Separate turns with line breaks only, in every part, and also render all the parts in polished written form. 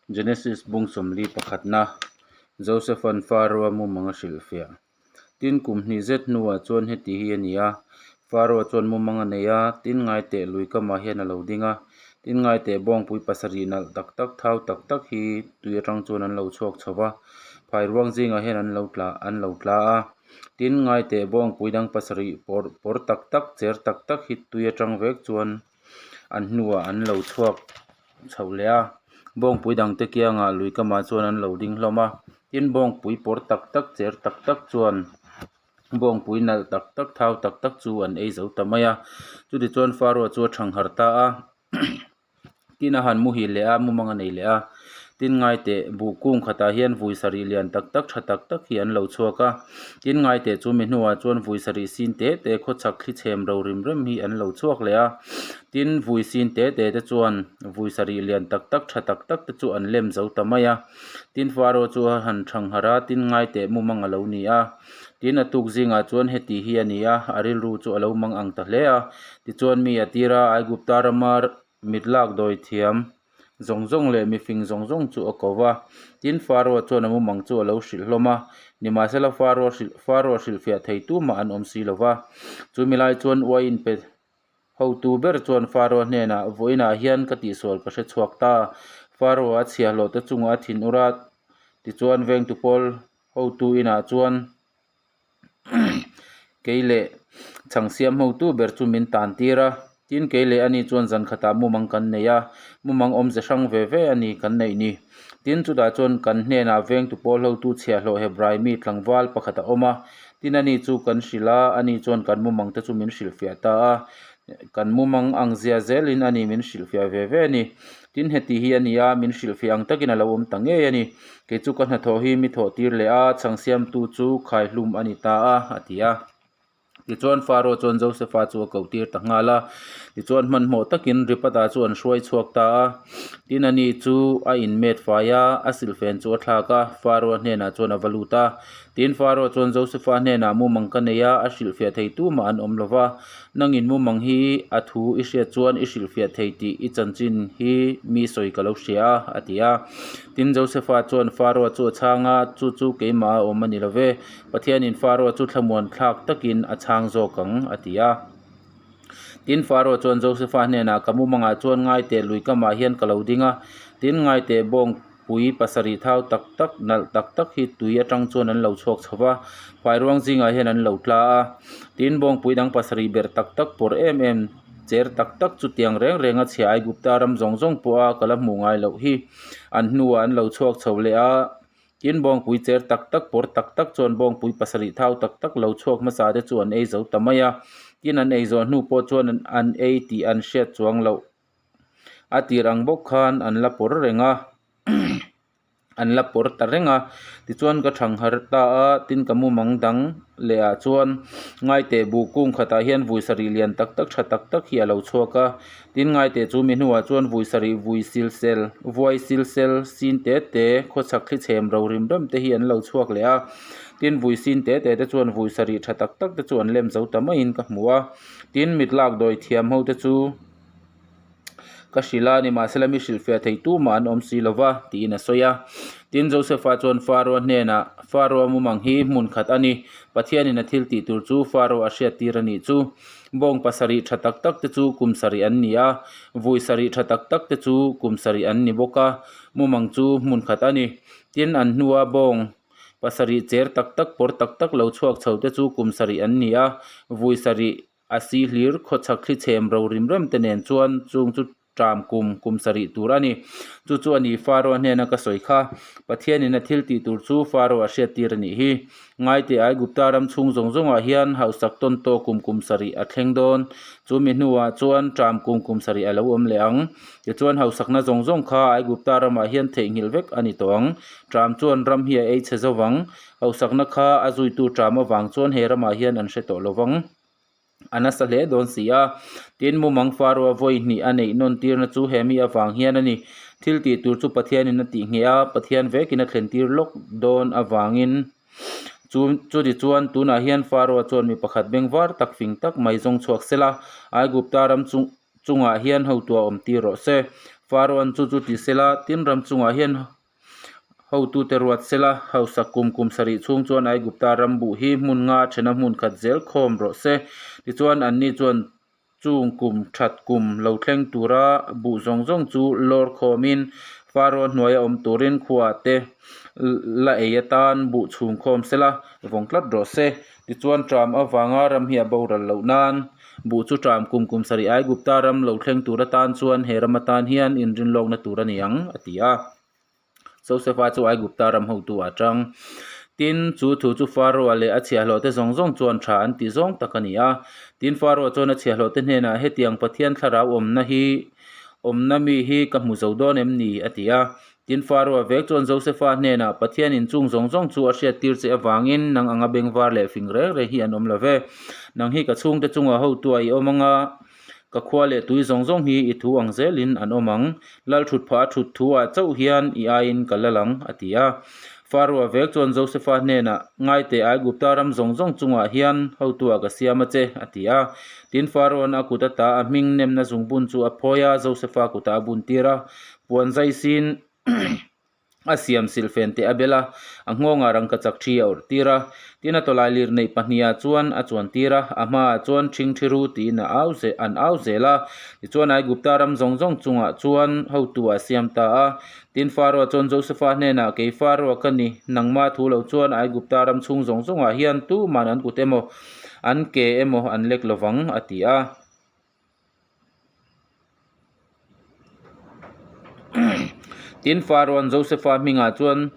Genesis bung 41 pakhatna, Josepha'n Pharaoh-a mumang a hrilhfiah. Tin, kum hnih zet hnuah chuan heti hi a ni a, Pharaoh chuan mumang a nei a, tin ngaiteh lui kamah hian a lo ding a, tin ngaiteh bawngpui pasarih nalh tak tak, thau tak tak hi tui atang chuan an lo chhuak chho va, phairuang zingah hian an lo tla an lo tla a. Tin, ngaiteh bawngpui dang pasarih pawr pawr tak tak, cher tak tak hi tui atang vek chuan an hnuah an lo chhuak chho leh a, bawngpui dangte kiangah lui kamah chuan an lo ding hlawm a, tin bawngpui pawr tak tak cher tak tak chuan bawngpui nalh tak tak thau tak tak chu an ei zo ta mai a, chutichuan Pharaoh chu a thangharh ta a, tin a han muhil leh a mumang a nei leh a. Tin ngaiteh buh kung khatah hian vui sarih lian tak tak tha tak tak hi an lo chhuak a. Tin ngaiteh chu mi hnuah chuan vui sarih sin te te khawchhak thli chhem ro rim rem hi an lo chhuak leh a. Tin vui sin te te te chuan vui sarih lian tak tak tha tak tak te chu an lem zo ta mai a. Tin Pharaoh chu a han thangharh a, tin ngaiteh mumang a lo ni a. Tin a tuk zingah chuan heti hi a ni a, a rilru chu a lo mang ang ta hle a. Tichuan mi a tir a, Aigupta rama mit lak dawi thiam zawng zawng leh mifing zawng zawng chu a ko va. Tin, Pharaoh chuan a mumang chu a lo hrilh hlawm a, nimahsela Pharaoh hrilh Pharaoh hrilhfiah thei tumah an awm si lo va. Chumi lai chuan uaiin pe hotu ber chuan Pharaoh hnenah, Vawiinah hian ka tihsual ka hre chhuak ta. Pharaoh a chhiahhlawh te chungah a thin ur a, tichuan vengtu pawl hotu inah chuan Kei leh chhang siam hotu ber chu min tan tir a, tin kei leh ani chuan zan khatah mumang kan nei a, mumang awmze hrang ve ve a ni kan neih ni. Tin chutah chuan kan hnenah vengtu pawl hotu chhiahhlawh Hebrai mi tlangval pakhat a awm a, tin ani chu kan hrilh a, ani chuan kan mumang te chu min hrilhfiah ta a, kan mumang ang zia zelin ani min hrilhfiah ve ve a ni. Tin heti hi a ni a, min hrilhfiah ang takin a lo awm ta ngei a ni. Kei chu ka hnathawh hi mi thawh tir leh a, chhang siamtu chu khaihlum a ni ta a, a ti a. Tichuan Pharaoh chuan Josefa chu a koh tir ta nghal a. Tichuan hmanhmawh takin Ripata chu an hruai chhuak ta a. Tin ani chu a inmet fai a, a silhfen chu a thlak a, Pharaoh hnenah chuan a va lut a. Tin Pharaoh chuan Josefa hnenah mumang ka nei a, a hrilhfiah thei tumah an awm lo va. Nangin mumang hi a thu i hriat chuan i hrilhfiah thei tih i chanchin hi mi sawi ka lo hria a, a ti a. Tin, Josefa chuan Pharaoh chu a chhang a, Chu chu keimah a awm a ni lo ve, Pathianin Pharaoh chu thlamuan thlak takin a chhang zawk ang, a ti a. Tin, Pharaoh chuan Josefa hnenah, Ka mumangah chuan ngaiteh lui kamah hian ka lo ding a, tin, ngaiteh bawng Pui pasarih thau tak tak, nalh tak tak hi tui atang chuan an lo chhuak chho va, phairuang zingah hian an lo tla a. Tin, bawngpui dang pasarih berh tak tak pawr em em, cher tak tak chu tiang reng reng a chhia Aigupta ram zawng zawng pawha ka la hmuh ngai loh hi an hnuah an lo chhuak chho leh a. Tin, bawngpui cher tak tak, pawr tak tak chuan bawngpui pasarih thau tak tak lo chhuak hmasa te chu an ei zo ta mai a. Tin, an ei zawh hnu pawh chuan an ei tih an hriat chuang loh. A tir ang bawk khan an la pawr reng a an la pawr ta reng a tichuan ka thang harh ta a tin ka mumang dang leh ah chuan ngaiteh buh kung khatah hian vui sarih lian tak tak tha tak tak hi a lo chhuak a tin ngaiteh chu mi hnuah chuan vui sarih vui sil sel vuai sil sel sin te te khawchhak thli chhem ro rim rem te hi an lo chhuak leh a tin vui sin te te te chuan vui sarih tha tak tak te chu an lem zo ta maiin ka hmu a tin mit lak dawi thiam ho te chu. Ka hrilh a, nimahsela mi hrilhfiah thei tumah an awm si lo va, tiin a sawi a. Tin, Josefa chuan Pharaoh hnenah, Pharaoh mumang hi hmun khat a ni, Pathianin a thil tih tur chu Pharaoh a hriattir a nih chu. Bawng pasarih tha tak tak te chu kum sarih an ni a, vui sarih tha tak tak te chu kum sarih an ni bawk a, mumang chu hmun khat a ni. Tin, an hnua bawng pasarih cher tak tak pawr tak tak lo chhuak chho te chu kum sarih an ni a, vui sarih A si hlir khawchhak thli chhem ro rim rem te nen chuan chung chu ṭam kum kum sarih tur a ni. Chu chu a ni Pharaoh hnena ka sawi kha. Pathianin a thil tih tur chu Pharaoh a hriattir a nih hi. Ngaite Aigupta ram chhung zawng zawngah hian hausak tawn tawh kum kum sarih a thleng dawn. Chu mi hnuah chuan ṭam kum kum sarih a lo awm leh ang. Tichuan hausakna zawng zawng kha Aigupta ramah hian theihnghilh vek a ni tawh ang. Ṭam chuan ram hi a ei chhe zo vang. Hausakna kha a zuitu ṭam avang chuan he ramah hian an hre tawh lo vang. A nasa hle dawn si a. Tin, mumang Pharaoh-a vawi hnih a neih nawn tirna chu he mi avang hian a ni. Thil tih tur chu Pathianin a tih ngheh a, Pathian vekin a thlen tir lawk dawn avangin. Chu chuti chuan tunah hian Pharaoh-a chuan mi pakhat bengvar tak fing tak mai zawng chhuak sela, Aigupta ram chung. chungah hian hotu a awm tir rawh se. Faraoan chu chu ti sela, tin ram chungah hian hotute ruat sela, hausak kum kum sarih chhung chuan Aigupta ram buh hi hmun nga thena hmun khat zel khawm rawh se. Tichuan anni chuan Chung kum that kum lo thleng tura buh zawng zawng chu lawr khawmin Faraoa hnuaia awm turin khuaah te la ei atan buh chhung khawm sela vawng tlat rawh se. Tichuan ṭam avanga ram hi a boral loh nan buh chu ṭam kum kum sarih Aigupta ram lo thleng tur atan chuan he ram atan hian inrinlawkna tur a ni ang, a ti a. Josefa chu Aigupta ram hotu a tang. Tin, chu thu chu Faraoa leh a chhiahhlawhte zawng zawng chuan tha an ti zawng tak a ni a. Tin, Faraoa chuan a chhiahhlawhte hnenah, Hetiang Pathian thlarau awmna hi awmna mi hi ka hmu zo dawn em ni? a ti a. Tin, Faraoa vek chuan Josefa hnenah, Pathianin chung zawng zawng chu a hriattir che avangin nang anga bengvar leh fing reng reng hi an awm lo ve. Nang hi ka chhungte chungah hotua i awm anga, Ka khua leh tui zawng zawng hi i thu ang zelin an awm ang. Lal thut phah a thut thu ah chauh hian i aiin ka lal ang, a ti a. Faraoa vek chuan Josefa hnenah, Ngaite, Aigupta ram zawng zawng chungah hian hotuah ka siam a che, a ti a. Tin, Faraoan a kut ata a hming nemna zungbun chu a phawi a, Josefa kutah a buntir a. Puan zai sin. A siam silhfen teh a bel a, a nghawngah rangkachak thi a awrh tir a. Tin a tawlai lir neih pahniha chuan a chuan tir a, a hmaah chuan ṭhing ṭhi ru tiin a au ze an au zel a. Tichuan Aigupta ram zawng zawng chungah chuan hotu a siam ta a. Tin Faraoa chuan Josefa hnenah, Kei Faraoa ka ni, nangma thu lo chuan Aigupta ram chhung zawng zawngah hian tuman an kut emaw, an ke emaw an lek lovang, a ti a. Tin, Farao'n Josefa hmingah chuan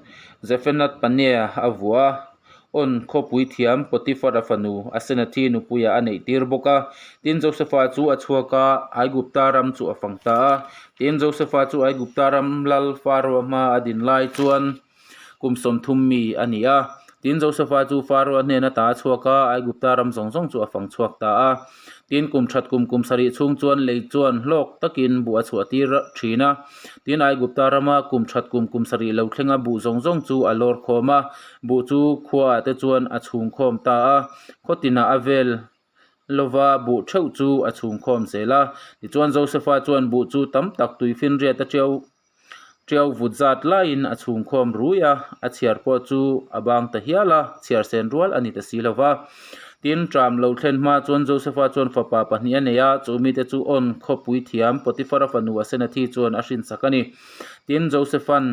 Zefenath-Panea a vuah a, On khawpui thiam Potifara fanu Asenathi nupuiah a neih tir bawk a. Tin, Josefa chu a chhuak a, Aigupta ram chu a fang ta a. Tin, Josefa chu Aigupta ram lal Faraoa hma a din lai chuan kum 30 mi a ni a. Tin, Josefa chu Faraoa hnen ata a chhuak a, Aigupta ram zawng zawng chu a fang chhuak ta a. Tin, kum that kum kum sarih chhung chuan lei chuan hlawk takin buh a chhuah tir thin a. Tin, Aigupta rama kum that kum kum sarih lo thlenga buh zawng zawng chu a lawr khawm a, buh chu khuaah te chuan a chhung khawm ta a. Khaw tinah a vel lova buh theuh chu a chhung khawm zel a. Tichuan, Josefa chuan buh chu tam tak tuifinriat a tiau Tiau vut zat laiin a chhung khawm rui a, a chhiar pawh chu a bang ta hial a, chhiar sen rual a ni ta si lo va. Tin, ṭam lo thlen hma chuan Josefa chuan fapa pahnih a nei a, chu mite chu On khawpui thiam Potifara fanu Asenathi chuan a hrinsak a ni. Tin, Josefa'n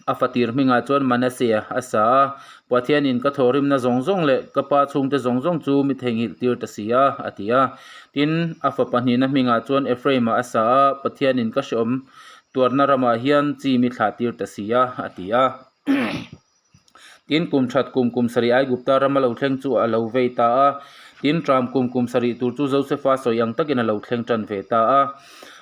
a fatir hmingah chuan Manasea a sa a, Pathianin ka thawhrimna zawng zawng leh ka pa chhungte zawng zawng chu mi theihnghilh tir ta si a, a ti a. Tin, a fa pahnihna hmingah chuan Ephraim-a a sa a, Pathianin ka hreawm tuarna ramah hian chi mi thlah tir ta si a, a ti a. Tin, kum that kum kum sarih Aigupta rama lo thleng chu a lo vei ta a. Tin, ṭam kum kum sarih tur chu Josefa sawi ang takin a lo thleng ṭan ve ta a.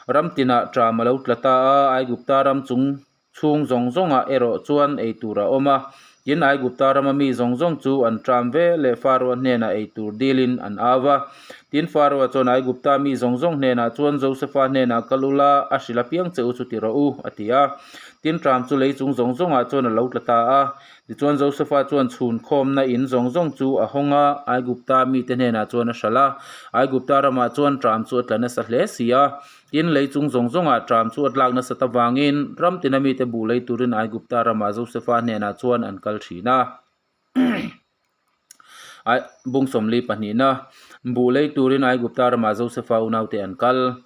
Ram tinah ṭam a lo tla ta a, Aigupta ram chung chhung zawng zawngah erawh chuan ei tur a awm a. Tin, Aigupta rama mi zawng zawng chu an ṭam ve leh Faraoa hnenah ei tur dilin an au va. Tin, Faraoa chuan Aigupta mi zawng zawng hnenah chuan Josefa hnenah kal ula, a hrilh apiang che u chu ti rawh u, a ti a. Tin, ṭam chu lei chung zawng zawngah chuan a lo tla ta a. Tichuan, Josefa chuan chhun khawmna in zawng zawng chu a hawng a, Aigupta mite hnenah chuan a hralh a. Aigupta ramah chuan ṭam chu a tla nasa hle si a. Tin, lei chung zawng zawngah ṭam chu a tlak nasat avangin ram tina mite buh lei turin Aigupta ramah Josefa hnenah chuan an kal ṭhin a. Bung sawmli pahnihna, Buh lei turin Aigupta ramah Josefa unaute an kal.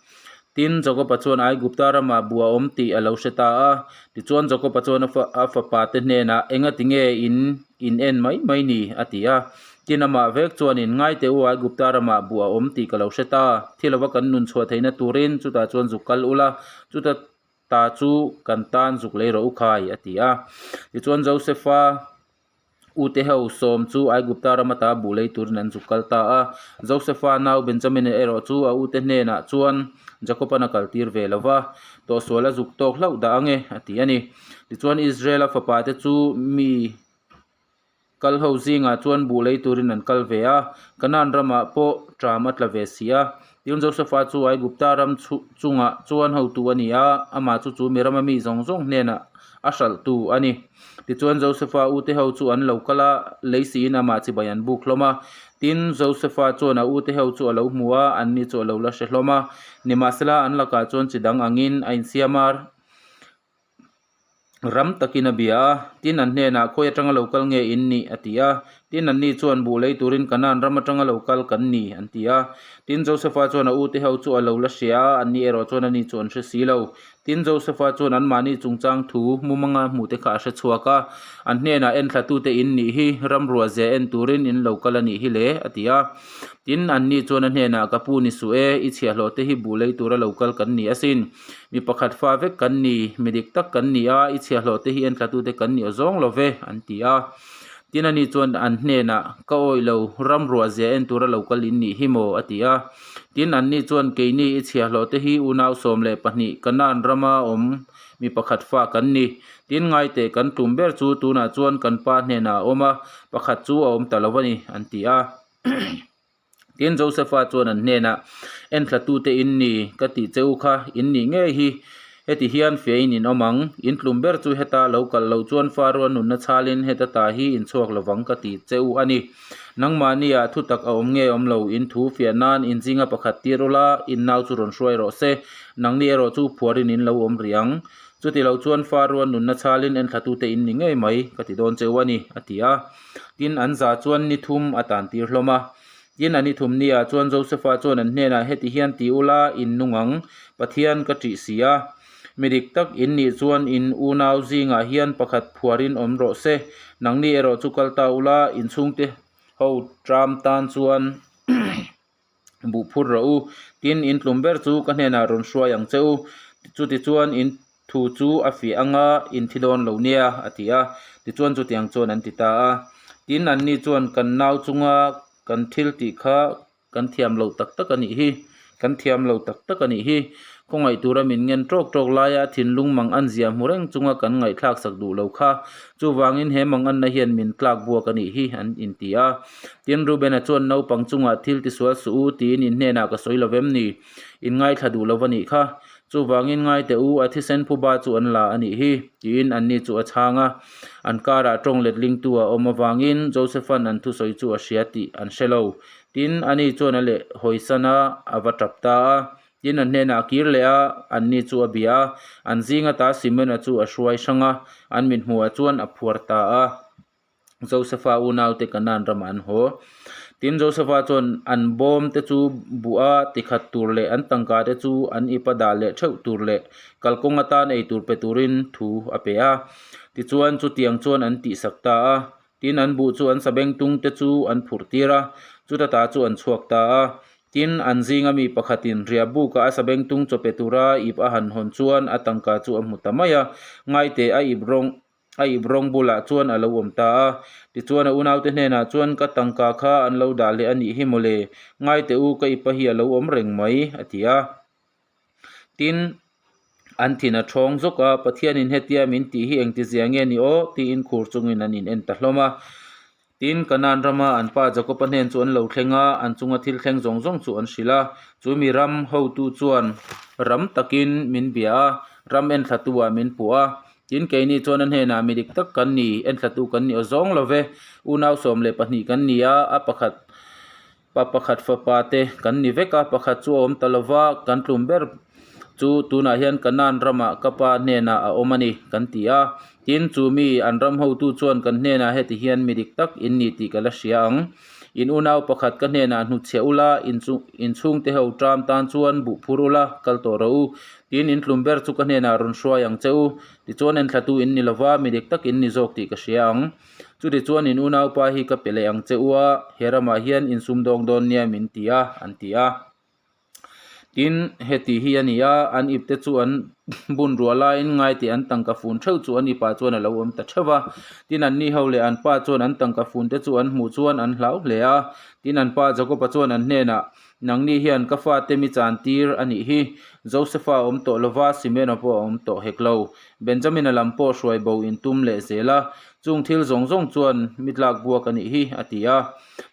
Tin, Jakoba chuan Aigupta ramah buh a awm tih a lo hre ta a. Tichuan, Jakoba chuan a fapate hnenah, Engati nge in in en mai mai ni? a ti a. Tin, amah vek chuanin, Ngai teh u, Aigupta ramah buh a awm tih ka lo hre ta. Thi lova kan nun chhuah theihna turin chutah chuan zuk kal ula, chuta ta chu kan tan zuk lei rawh u khai, a ti a. Tichuan, Josefa Ute ho sawm chu Aigupta ram ata buh lei turin an zuk kal ta a. Josefa nau Benjamina erawh chu a ute hnenah chuan Jakoban a kaltir ve lo va, tawhsual a zuk tawk hlauh dah ange, a ti a ni. Tichuan Israela fapate chu mi. Kal ho zingah chuan buh lei turin an kal ve a, Kanaan ramah pawh ṭam a tla ve si a. Tin, Josefa chu Aigupta ram chungah chuan hotu a ni a, amah chu chu mi rama mi zawng zawng hnenah a hralhtu a ni. Tichuan, Josefa ute ho chu an lo kal a, lei siin amah chibai an buk hlawm a. Tin, Josefa chuan a ute ho chu a lo hmu a, anni chu a lo la hre hlawm a. Nimahsela, an lakah chuan chi dang angin a insiam a. Ram takin a bia a, tin an hnenah khawi atanga lo kal nge in nih a ti a. Tin anni chuan buh lei turin Kanaan ram atanga lo kal kan ni an ti a. Tin Josefa chuan a ute ho chu a lo la hria a, anni erawh chuan ani chu an hre si lo. Tin Josefa chuan anmahni chungchang thu mumanga hmuhte kha a hre chhuak a, an hnenah enthlatute in nih hi ramruah zia en turin in lo kal a nih hi le a ti a. Tin anni chuan a hnenah ka pu ni suh e, i chhiahhlawh te hi buh lei tura lo kal kan ni asin. Mi pakhat fa vek kan ni, mi dik tak kan ni a, i chhiahhlawh te hi enthlatute kan ni awzawng lo ve, an ti a. Tin ani chuan an hnenah, Ka awih lo, ram ruah zia en tura lo kal in nih hi maw? a ti a. Tin anni chuan, Keini i chhiahhlawh te hi unau 12 Kanaan rama awm mi pakhat fa kan ni. Tin ngaiteh kan tum ber chu tunah chuan kan pa hnenah a awm a, pakhat chu a awm ta lo a ni, an ti a. Tin, Josefa chuan an hnenah, Enthlatute in ni, ka tih che u kha, in nih ngei hi. Heti hian fiahin in awm ang, in tlum ber chu heta lo kalh loh chuan Faroa nunna chhalin heta ta hi in chhuak lovang ka ti che u a ni. Nangmahniah thutak a awm nge awm lo, in thu fiah nan in zinga pakhat tir ula, in nau chu rawn hruai rawh se, nangni erawh chu phuarin in lo awm rih ang. Chuti lo chuan Faroa nunna chhalin enthlatute in ni ngei mai, ka ti dawn che u a ni, a ti a. Tin, an za chuan ni thum a tan tir hlawm a. Tin, a ni thum niah chuan Josefa chuan an hnenah, Heti hian ti ula, in nung ang, Pathian ka ṭih si a. Mi dik tak in nih chuan in unau zingah hian pakhat phuarin awm rawh se. Nangni erawh chu kal ta ula, in chhungte ho ṭam tan chuan buh phur rawh u. Tin, in tlum ber chu ka hnenah rawn hruai ang che u. Chutichuan in thu chu a fiah anga in thi dawn lo nia, a ti a. Tichuan chutiang chuan an ti ta a. Tin, anni chuan kan nau chunga kan thil tih kha kan thiam lo tak tak a nih hi, kan thiam lo tak tak a nih hi. Khawngaih tura min ngen tawk tawk laia thinlung mang an zia hmu reng chunga kan ngaihthlak sak duh lo kha. Chuvangin he mang anna hian min tlak buak a nih hi, an inti a. Tin, Reuben-a chuan naupang chungah thil tisual suh u tiin in hnenah ka sawi lo vem ni? In ngaithla duh lo va nih kha. Chuvangin ngai teh u, a thisen phuba chu an la a nih hi, tiin anni chu a chhang a. An karah tawng letlingtu a awm avangin Joseph-a'n an thusawi chu a hria tih an hre lo. Tin, ani chuan a leh hawisan a, a va tap ta a. Tin, an hnenah a kir leh a, anni chu a bia a. An zing ata Simon-a chu a hruai hrang a, an mithmuhah chuan a phuar ta a. Josefa unaute Kanaan ramah an haw. Tin, Josefa chuan an bawm te chu buh a tikhat tur leh an tangka te chu an ipa dah leh theuh tur leh kalkawng atan ei tur pe turin thu a pe a. Tichuan, chutiang chuan an tihsak ta a. Tin, an buh chu an sabengtung te chu an phurh tir a, chuta ta chu an chhuak ta a. Tin, an zinga mi pakhatin riahbuka a sabengtung chaw pe tura ip a han hawn chuan a tangka chu a hmu ta mai a. Ngaite a ip rawng A ip rawng bulah chuan a lo awm ta a. Tichuan a unaute hnenah chuan ka tangka kha an lo dah leh a nih hi mawle, ngai teh u ka ipa hi a lo awm reng mai, a ti a. Tin, an thin a thawng zawk a, Pathianin hetia min tih hi engtizia nge ni aw? tiin khur chungin an in en ta hlawm a. Tin, Kanaan rama an pa Jakoba hnen chu an lo thleng a, an chunga thil thleng zawng zawng chu an hrilh a. Chu mi ram hotu chuan ram takin min bia a, ram enthlatu ah min puh a. Tin, keini chuan a hnenah mi dik tak kan ni, enthlatu kan ni aw zawng lo ve. Unau 12 kan ni a, a pakhat pa pakhat fapa te kan ni vek a, pakhat chu a awm ta lo va, kan tlum ber chu tunah hian Kanaan ramah ka pa hnenah a awm a ni, kan ti a. Tin, chu mi an ram hotu chuan kan hnenah heti hian mi dik tak in ni tih ka la hria ang. In unau pakhat ka hnenah hnutchhiah ula, in chu in chhungte ho ṭam tan chuan buh phur ula, kal tawh rawh u. Tin, in tlum ber chu ka hnenah rawn hruai ang che u. Tichuan, enthlatu in ni lo va, mi dik tak in ni zawk tih ka hria ang. Chutichuan in unaupa hi ka pe leh ang che u a, he ramah hian in sumdawng dawn nia min ti a, an ti a. Tin, heti hi a ni a, an ipte chu an bun ruah laiin ngai tih an tangka fun theuh chu an ipa chuan a lo awm ta theuh va. Tin, anni ho leh an pa chuan an tangka fun te chu an hmuh chuan an hlau hle a. Tin, an pa Jakoba chuan an hnenah, Nangni hian ka fate mi chantir a nih hi. Josefa a awm tawh lova, Simeona pawh a awm tawh hek lo. Benjamina lam pawh hruai bo in tum leh zel a, chung thil zawng zawng chuan mi tlak buak a nih hi, a ti a.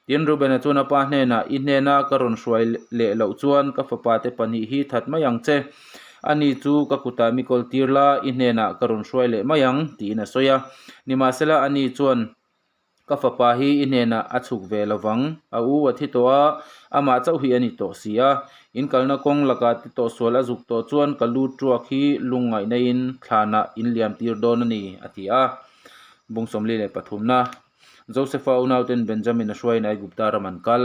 Tin, Rubena chuan a pa hnenah, I hnena ka rawn hruai leh loh chuan ka fapate pahnih hi that mai ang che. Ani chu ka kutah mi kawl tir la, i hnenah ka rawn hruai leh mai ang, tiin a sawi a. Nimahsela, ani chuan, Ka fapa hi i hnenah a chhuk ve lo vang, a u a thi tawh a, amah chauh hi a ni tawh si a. In kalna kawng lakah ti tawh sual a zuk tawh chuan ka lu tuak hi lungngaihna-in thlanah in liam tir dawn a ni, a ti a. Bung 43 na Josefa unauten Benjamin a hruaiin Aigupta ram an kal.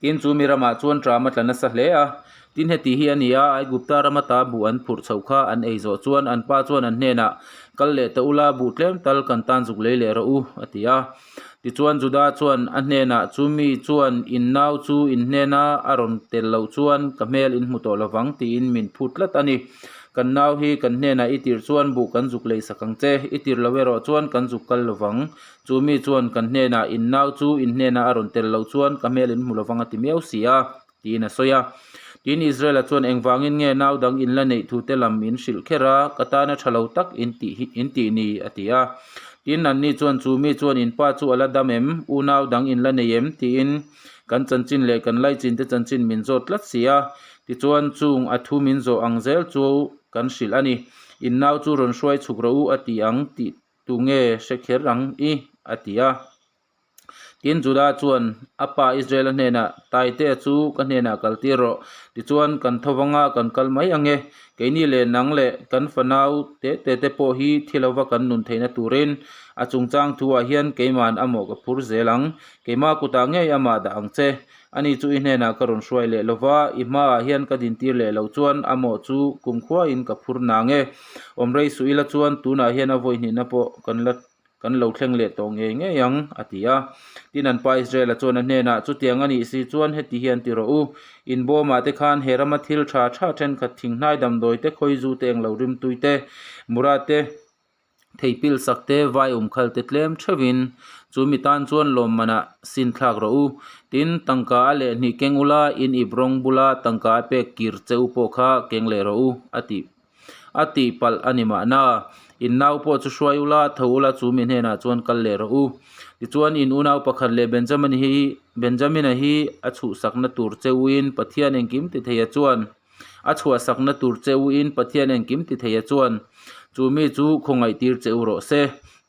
Tin, chu mi ramah chuan ṭam a tla nasa hle a. Tin, heti hi a ni a, Aigupta rama ta buh an phurh chhoh kha an ei zawh chuan an pa chuan an hnenah, Kal leh ta ula, buh tlem tal kan tan zuk lei leh rawh u, a ti a. Tichuan, Juda chuan a hnenah, Chu mi chuan in nau chu in hnena a rawn tel loh chuan ka hmel in hmu tawh lovang, tiin min phut tlat a ni. Kan nau hi kan hnenah i tirh chuan buh kan zuk lei sak ang che, i tirh loh erawh chuan kan zuk kal lovang. Chu mi chuan kan hnenah in nau chu in hnenah a rawn tel loh chuan ka hmel in hmu lovang a ti miau si a, tiin a sawi a. Tin, Israela chuan engvangin nge nau dang in la neih thute lam in hrilh kher a, ka tana tha lo tak in tih hi in tih ni, a ti a. Tin, anni chuan chu mi chuan in pa chu a la dam em, unau dang in la nei em? tiin kan chanchin leh kan laichin te chanchin min zawt tlat si a. Tichuan, chung a thu min zawh ang zel chu kan hrilh a ni. In nau chu rawn hruai chhuk rawh u a ti ang tih Tunge hre kher ang i? a ti a. Tin, Juda chuan a pa Israela hnenah, Taitea chu ka hnenah kal tir rawh, tichuan kan tho vanga kan kal mai ang e. Keini leh nang leh kan fanau te te te pawh hi thi lova kan nun theihna turin a chungchang thuah hian keima'n a mawh ka phur zel ang. Keimah kutah ngei amah dah ang che. Ani chu i hnenah ka rawn hruai leh lova, i hmaah hian ka dintir leh loh chuan a mawh chu kumkhuain ka phur nang e. Awm rei suh ila chuan tunah hian a vawi hnihna pawh kan la kan lo thleng leh tawh ngei ngei ang, a ti a. Tin, an pa Israela chuan a hnenah, Chutiang a nih si chuan heti hian ti rawh u, in bawmah te khan he rama thil tha tha thenkhat thinghnai damdawi te, khawizu te, englo rimtui te, mura te, Theipil sak te, vai umkhal te tlem theuhin chu mi tan chuan lawmmanah sin thlak rawh u. Tin, tangka a leh hnih keng ula, in ip rawng bula tangka a pek kir che u pawh kha keng leh rawh u, a ti a tih palh a ni mahna. In nau pawh chu hruai ula, tho ula chu mi hnenah chuan kal leh rawh u. Tichuan, in unau pakhat leh Benjamin hi Benjamina hi a chhuhsakna tur che uin Pathian engkim ti theia chuan, A chhuahsakna tur che uin Pathian engkim ti thei a chuan chu mi chu khawngaih tir che u rawh se.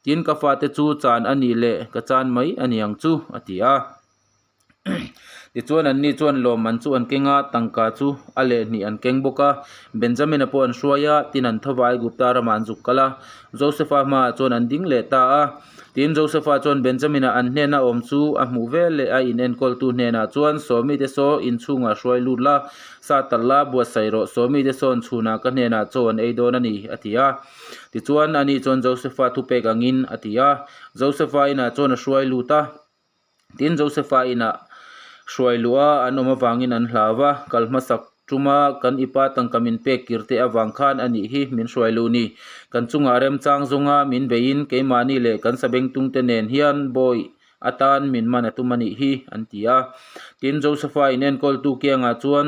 Tin, ka fate chu chan a nih leh ka chan mai a ni ang chu, a ti a. Tichuan, anni chuan lawmman chu an keng a, tangka chu a leh hnih an keng bawk a. Benjamina pawh an hruai a, tin an thova Aigupta ramah an zuk kal a. Josefa hmaah chuan an ding leh ta a. Tin, Josefa chuan Benjamina an hnena awm chu a hmuh vel leh a inenkawltu hnenah chuan, Sawmite saw inchhungah hruai lut la, sa talh la, buatsaih rawh, sawmite sawn chhunah ka hnenah chaw an ei dawn a ni, a ti a. Tichuan, ani chuan Josefa thupek angin a ti a. Josefa inah chuan a hruai lut a. Tin, Josefa inah hruai luh a an awm avangin an hlau a, kal hmasak tuma kan ipa tangka min pek kir te avang khan a nih hi min hruai luh ni. Kan chungah remchang zawnga min beiin keimahni leh kan sabengtung te nen hian bawi atan min man a tum a nih hi, an ti a. Tin, Josefa inenkawltu kiangah chuan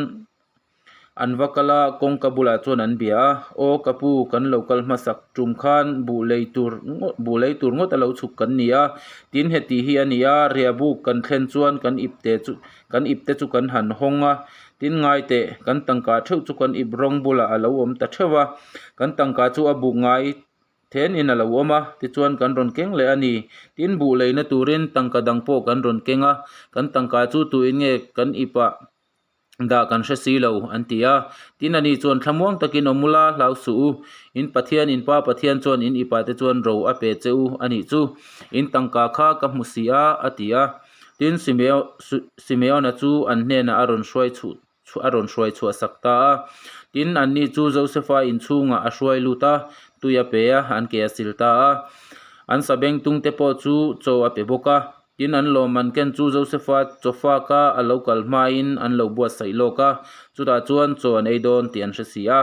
An va kal a, kawngka bulah chuan an bia a, Aw ka pu, kan lo kal hmasak tum khan buh lei tur buh lei tur ngawt a lo chhuk kan ni a, tin heti hi a ni a, riahbuk kan thlen chuan kan ipte chu kan ipte chu kan han hawng a, tin ngai teh, kan tangka theuh chu kan ip rawng bulah a lo awm ta theuh a, kan tangka chu a buk ngai Thenin a lo awm a, tichuan kan rawn keng leh a ni. Tin, buh leina turin tangka dang pawh kan rawn keng a, kan tangka chu tuin nge kan ipah dah kan hre si lo, an ti a. Tin, ani chuan thlamuang takin awm ula, hlau suh u. In Pathian, in Pa Pathian chuan in ipa te chuan ro a pe che u a nih chu. In tangka kha ka hmu si a, a ti a. Tin, Simeona chu an hnenah a rawn hruai chhuh a rawn hruai chhuah sak ta a. Tin, anni chu Josefa inchhungah a hruai lut a, tui a pe a, an ke a sil ta a. An sabengtung te pawh chu chaw a pe bawk a. Tin, an lawmman ken chu Josefa chawfaka a lo kal hmain an lo buatsaih lawk a, chutah chuan chaw an ei dawn tih an hre si a.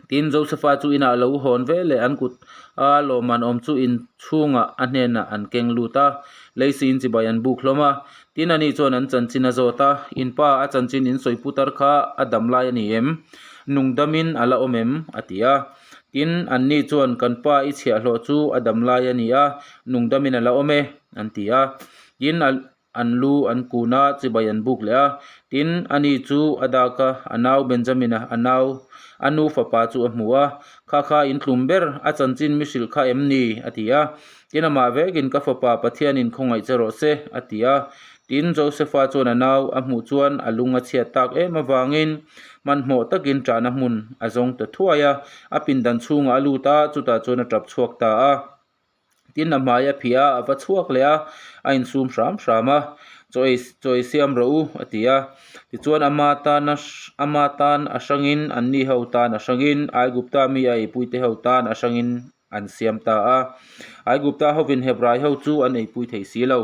Tin, Josefa chu inah a lo hawn ve leh an kut a lawmman awm chu in chhungah a hnenah an keng lut a, leisiin chibai an buk hlawm a. Tin, ani chuan an chanchin a zawt a, In pa, a chanchin in sawi putar kha a dam lai a ni em? Nung damin a la awm em? a ti a. Tin, anni chuan, Kan pa i chhiahhlawh chu a dam lai a ni a, nung damin a la awm e, an ti a. Tin, a. An lu an kun a, chibai an buk leh a. Tin, ani chu a dak a, a nau Benjamina, a nau, a nu fapa chu a hmu a. Kha kha in tlum ber, a chanchin mi hrilh kha em ni? a ti a. Tin, amah vekin, Ka fapa, Pathianin khawngaih che rawh se, a ti a. Tin, Josefa chuan a nau a hmuh chuan a lung a chhiat tak em avangin hmanhmawh takin ṭahna hmun a zawng ta thuai a. A pindan chhungah a lut a, chutah chuan a ṭap chhuak ta a. Tin a hmai a phih a, a va chhuak leh a, a insum hram hram a, Chaw ei chaw ei siam rawh u a ti a. Tichuan ama tan a ama tan a hrangin anni ho tan a hrangin Aigupta mi a eipuite ho tan a hrangin an siam ta a. Aigupta hovin Hebrai ho chu an eipui thei si lo.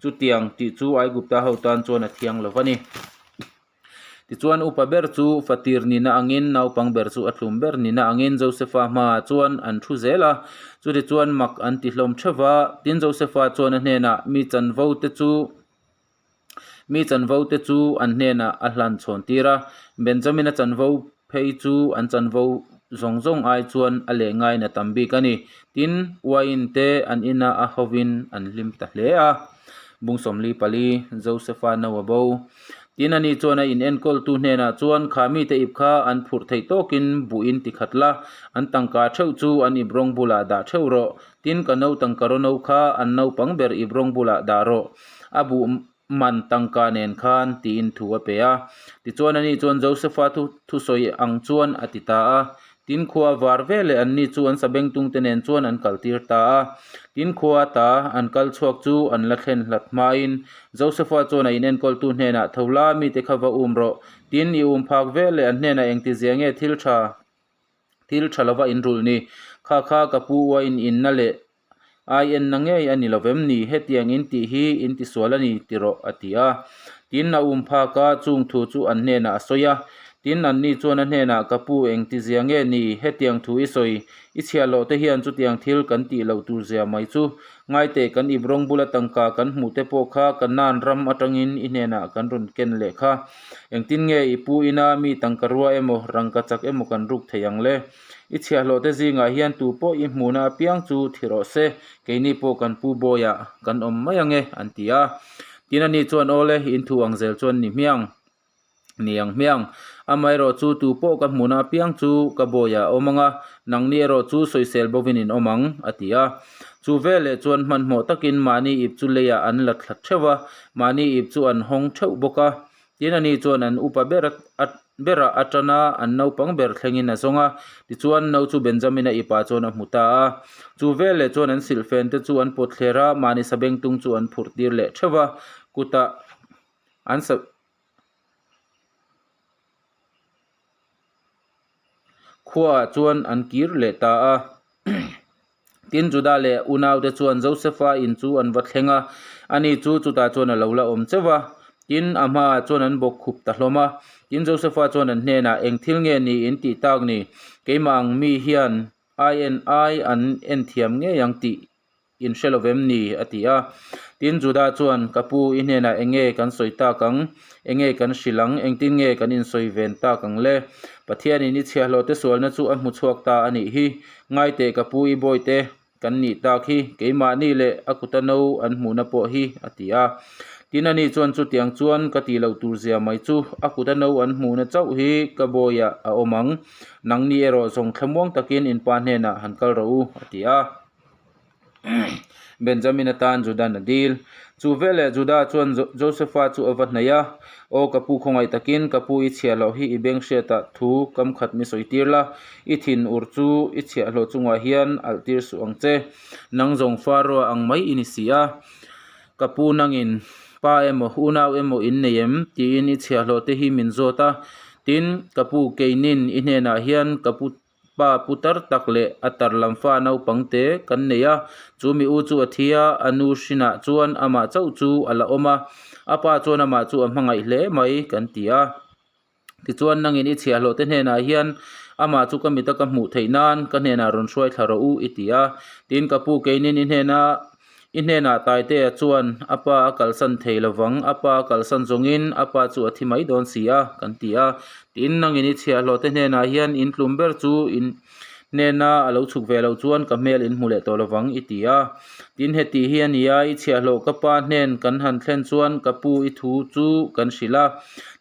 Chutiang tih chu Aigupta ho tan chuan a thiang lo va ni. Tichuan upa ber chu fatir nihna angin naupang ber chu a tlum ber nihna angin Josefa hmaah chuan an thu zel a. Chutichuan mak an ti hlawm theuh va, tin Josefa chuan a hnenah mi chanvo te chu mi chanvo te chu an hnenah a hlan chhawn tir a. Benjamina chanvo phei chu an chanvo zawng zawng ai chuan a leh ngaiin a tam bik a ni. Tin, uaiin te an ina a hovin an hlim ta hle a. Bung 44, Josefa no a bo. Tin, ani chuan a inenkawltu hnenah chuan, Kha mite ip kha an phurh theih tawkin buhin ti khat la, an tangka theuh chu an ip rawng bulah dah theuh rawh. Tin, ka no tangka rawno kha an naupang ber ip rawng bulah dah rawh. A buh man tangka nen khan, tiin thu a pe a. Tichuan, ani chuan Josefa thusawi ang chuan a ti ta a. Tin khua var ve leh anni chu an sabengtungte nen chuan an kaltir ta a. Tin khua ta an kal chhuak chu an la thlen hlat hmain Josefa chuan a inenkawltu hnenah, Tho la, mite kha va um rawh. Tin, i um phak ve leh an hnenah engtizia nge thil tha thil tha lova in rulh ni? Kha kha ka pu uain inna leh Ai enna ngei a ni lo vem ni? Hetiang in tih hi in tisual a ni ti rawh, a ti a. Tin, a um phak a, chung thu chu an hnenah a sawi a. Tin, anni chuan a hnenah, Ka pu, engtizia nge ni? Hetiang thu i sawi, i chhiahhlawh te hian chutiang thil kan tih loh tur zia mai chu. Ngaiteh, kan ip rawng bula tangka kan hmuh te pawh kha Kanaan ram atangin i hnenah kan rawn ken leh kha. Engtin nge i pu ina mi tangka rua emaw, rangka chak emaw kan ruk thei ang le? I chhiahhlawhte zingah hian tu pawh i hmuhna apiang chu thi rawh se, keini pawh kan pu bawiah kan awm mai ange, an ti a. Tin ani chuan, Aw le, in thu ang zel chuan ni hmiang, ni ang hmiang. Amaherawh chu tu pawh ka hmuhna apiang chu ka bawiah a awm ang a, nangni erawh chu sawisel bovin in awm ang, a ti a. Chu veleh chuan hmanhmawh takin mahni ip chu leiah an la thla theuh a, mahni ip chu an hawng theuh bawk a. Tin, ani chuan an upa ber a berah a tan a, an naupang ber thlengin a zawng a. Tichuan, no chu Benjamina ipah chuan a hmu ta a. Chu veleh chuan an silhfen te chu an pawt thler a, mahni sabengtung chu an phurh tir leh theuh va, kutah an sa khuaah chuan an kir leh ta a. Tin, Juda leh unaute chuan Josefa in chu an va thleng a, ani chu chutah chuan a lo la awm cheuh va. Tin, a hmaah chuan an bawk khup ta hlawm a. Tin, Josefa chuan an hnenah, Eng thil nge ni in tih tak ni? Keimah ang mi hian ai en ai an en thiam ngei ang tih in hre lo vem ni? a ti a. Tin, Juda chuan, Ka pu, i hnenah eng nge kan sawi tak ang? Eng nge kan hrilh ang? Engtin nge kan insawi ven tak ang le? Pathianin i chhiahhlawhte sualna chu a hmu chhuak ta a nih hi. Ngaiteh ka pu i bawite kan nih tak hi, keimahni leh a kuta no an hmuhna pawh hi, a ti a. Tin, ani chuan chutiang chuan ka tih loh tur zia mai chu a kuta no an hmuhna chauh hi ka bawiah a awm ang, nangni erawh zawng thlamuang takin in pa hnenah han kal rawh u, a ti a. Benjamin atan Judan a dil. Chu veleh Juda chuan Josefa chu a va hnaih a, Aw ka pu khawngaih takin ka pu i chhiahloh hi i beng hriatah thu kam khat mi sawi tir la, i thin ur chu i chhiahhlawh chungah hian alh tir suh ang che. Nang zawng Faroa ang mai i ni si a, ka pu nangin pa emaw unau emaw in nei em? tiin i chhiahhlawh te hi min zawt a. Tin, ka pu keinin i hnenah hian ka pu Pa putar tak leh a tar lam fa naupang te kan nei a, chu mi u chu a thi a, a nu hrinah chuan amah chauh chu a la awm a, a pa chuan amah chu a hmangaih hle mai kan ti a. Tichuan, nangin i chhiahhlawhte hnenah hian, Amah chu ka mita ka hmuh theih nan ka hnenah rawn hruai thla rawh u, i ti a. Tin, ka pu keinin i hnena i hnenah Taitea chuan a pa a kalsan thei lo vang, a pa a kalsan zawngin a pa chu a thi mai dawn si a, kan ti a. Tin, nangin i chhiahhlawhte hnenah hian in tlum ber chu in hnena a lo chhuk ve loh chuan ka hmel in hmu leh tawh lo vang, i ti a. Tin, heti hi a ni a, i chhiahhlawh ka pa hnen kan han thlen chuan ka pu i thu chu kan hrilh a.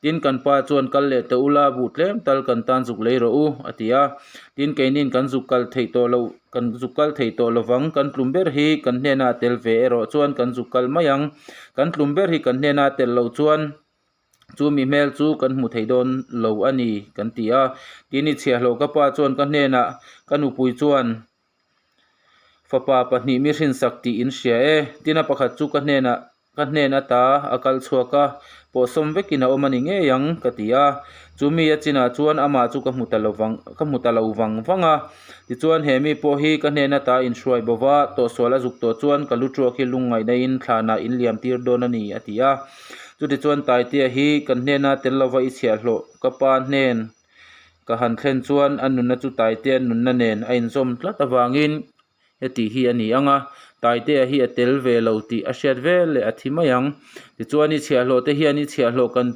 Tin, kan pa chuan kal leh teh ula, buh tlem tal kan tan zuk lei rawh u, a ti a. Tin, keinin kan zuk kal theih tawh loh, kan zuk kal thei tawh lo vang, kan tlum ber hi kan hnenah tel ve erawh chuan kan zuk kal mai ang. Kan tlum ber hi kan hnena tel loh chuan chu mi hmel chu kan hmu thei dawn lo a ni, kan ti a. Tin, i chhiahhlawh ka pa chuan ka hnenah ka nupui chuan Fapa pahnih mi hrinsak tih in hria e. Tin a pakhat chu ka hnenah ka hnen ata a kal chhuak a, pawhsawm vekin a awm a ni ngei ang ka ti a. Chu mi a chinah chuan amah chu ka hmu ta lo vang ka hmu ta lo vang vang a. Tichuan he mi pawh hi ka hnen ata inhruai bo va, tawhsual a zuk tawh chuan ka lu tuak hi lungngaihna in thlanah in liam tir dawn a ni a ti a. Chutichuan Taitea hi kan hnena tel lova i chhiahhlawh ka pa hnen Ka han thlen chuan a nunna chu Taitea nunna nen a inzawm tlat avangin heti hi a ni ang a, Taitea hi a tel ve lo tih a hriat vel leh a thi mai ang. Tichuan i chhiahhlawh te hian i chhiahhlawh kan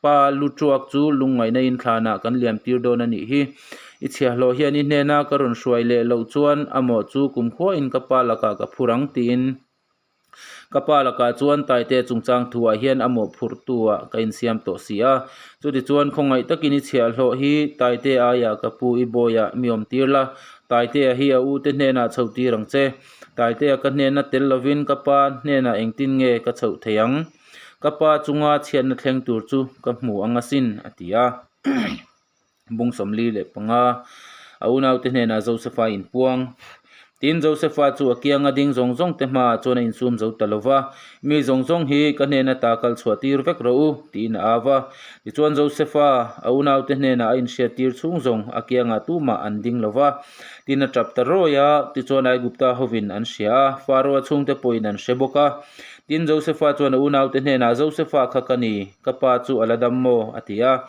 pa lu tuak chu lungngaihna in thlanah kan liam tir dawn a nih hi. I chhiahhlawh hian i hnena ka rawn hruai leh loh chuan a mawh chu kumkhuain ka pa lakah ka phur ang tiin Ka pa lakah chuan Taitea chungchang thuah hian a mawhphurhtuah ka insiam tawh si a. Chutichuan khawngaih takin i chhiahhlawh hi Taitea aiah ka pu i bawiah mi awmtir la, Taitea hi a ute hnenah chhoh tir ang che. Taitea ka hnena tel lovin ka pa hnenah engtin nge ka chhoh thei ang? Ka pa chunga chhiatna thleng tur chu ka hmu ang asin, a ti a. Bung 45, A unaute hnenah Josefa a inpuang. Tin, Josefa chu a kianga ding zawng zawngte hmaah chuan a insum zo ta lo va, Mi zawng zawng hi ka hnen ata kal chhuah tir vek rawh u, tiin a au va. Tichuan, Josefa a unaute hnenah a inhriattir chhung zawng a kiangah tumah an ding lo va. Tin, a tap ta rawi a, tichuan Aigupta hovin an hria a, Faroa chhungte pawhin an hre bawk a. Tin, Josefa chuan a unaute hnenah, Josefa kha ka ni, ka pa chu a la dam maw? a ti a.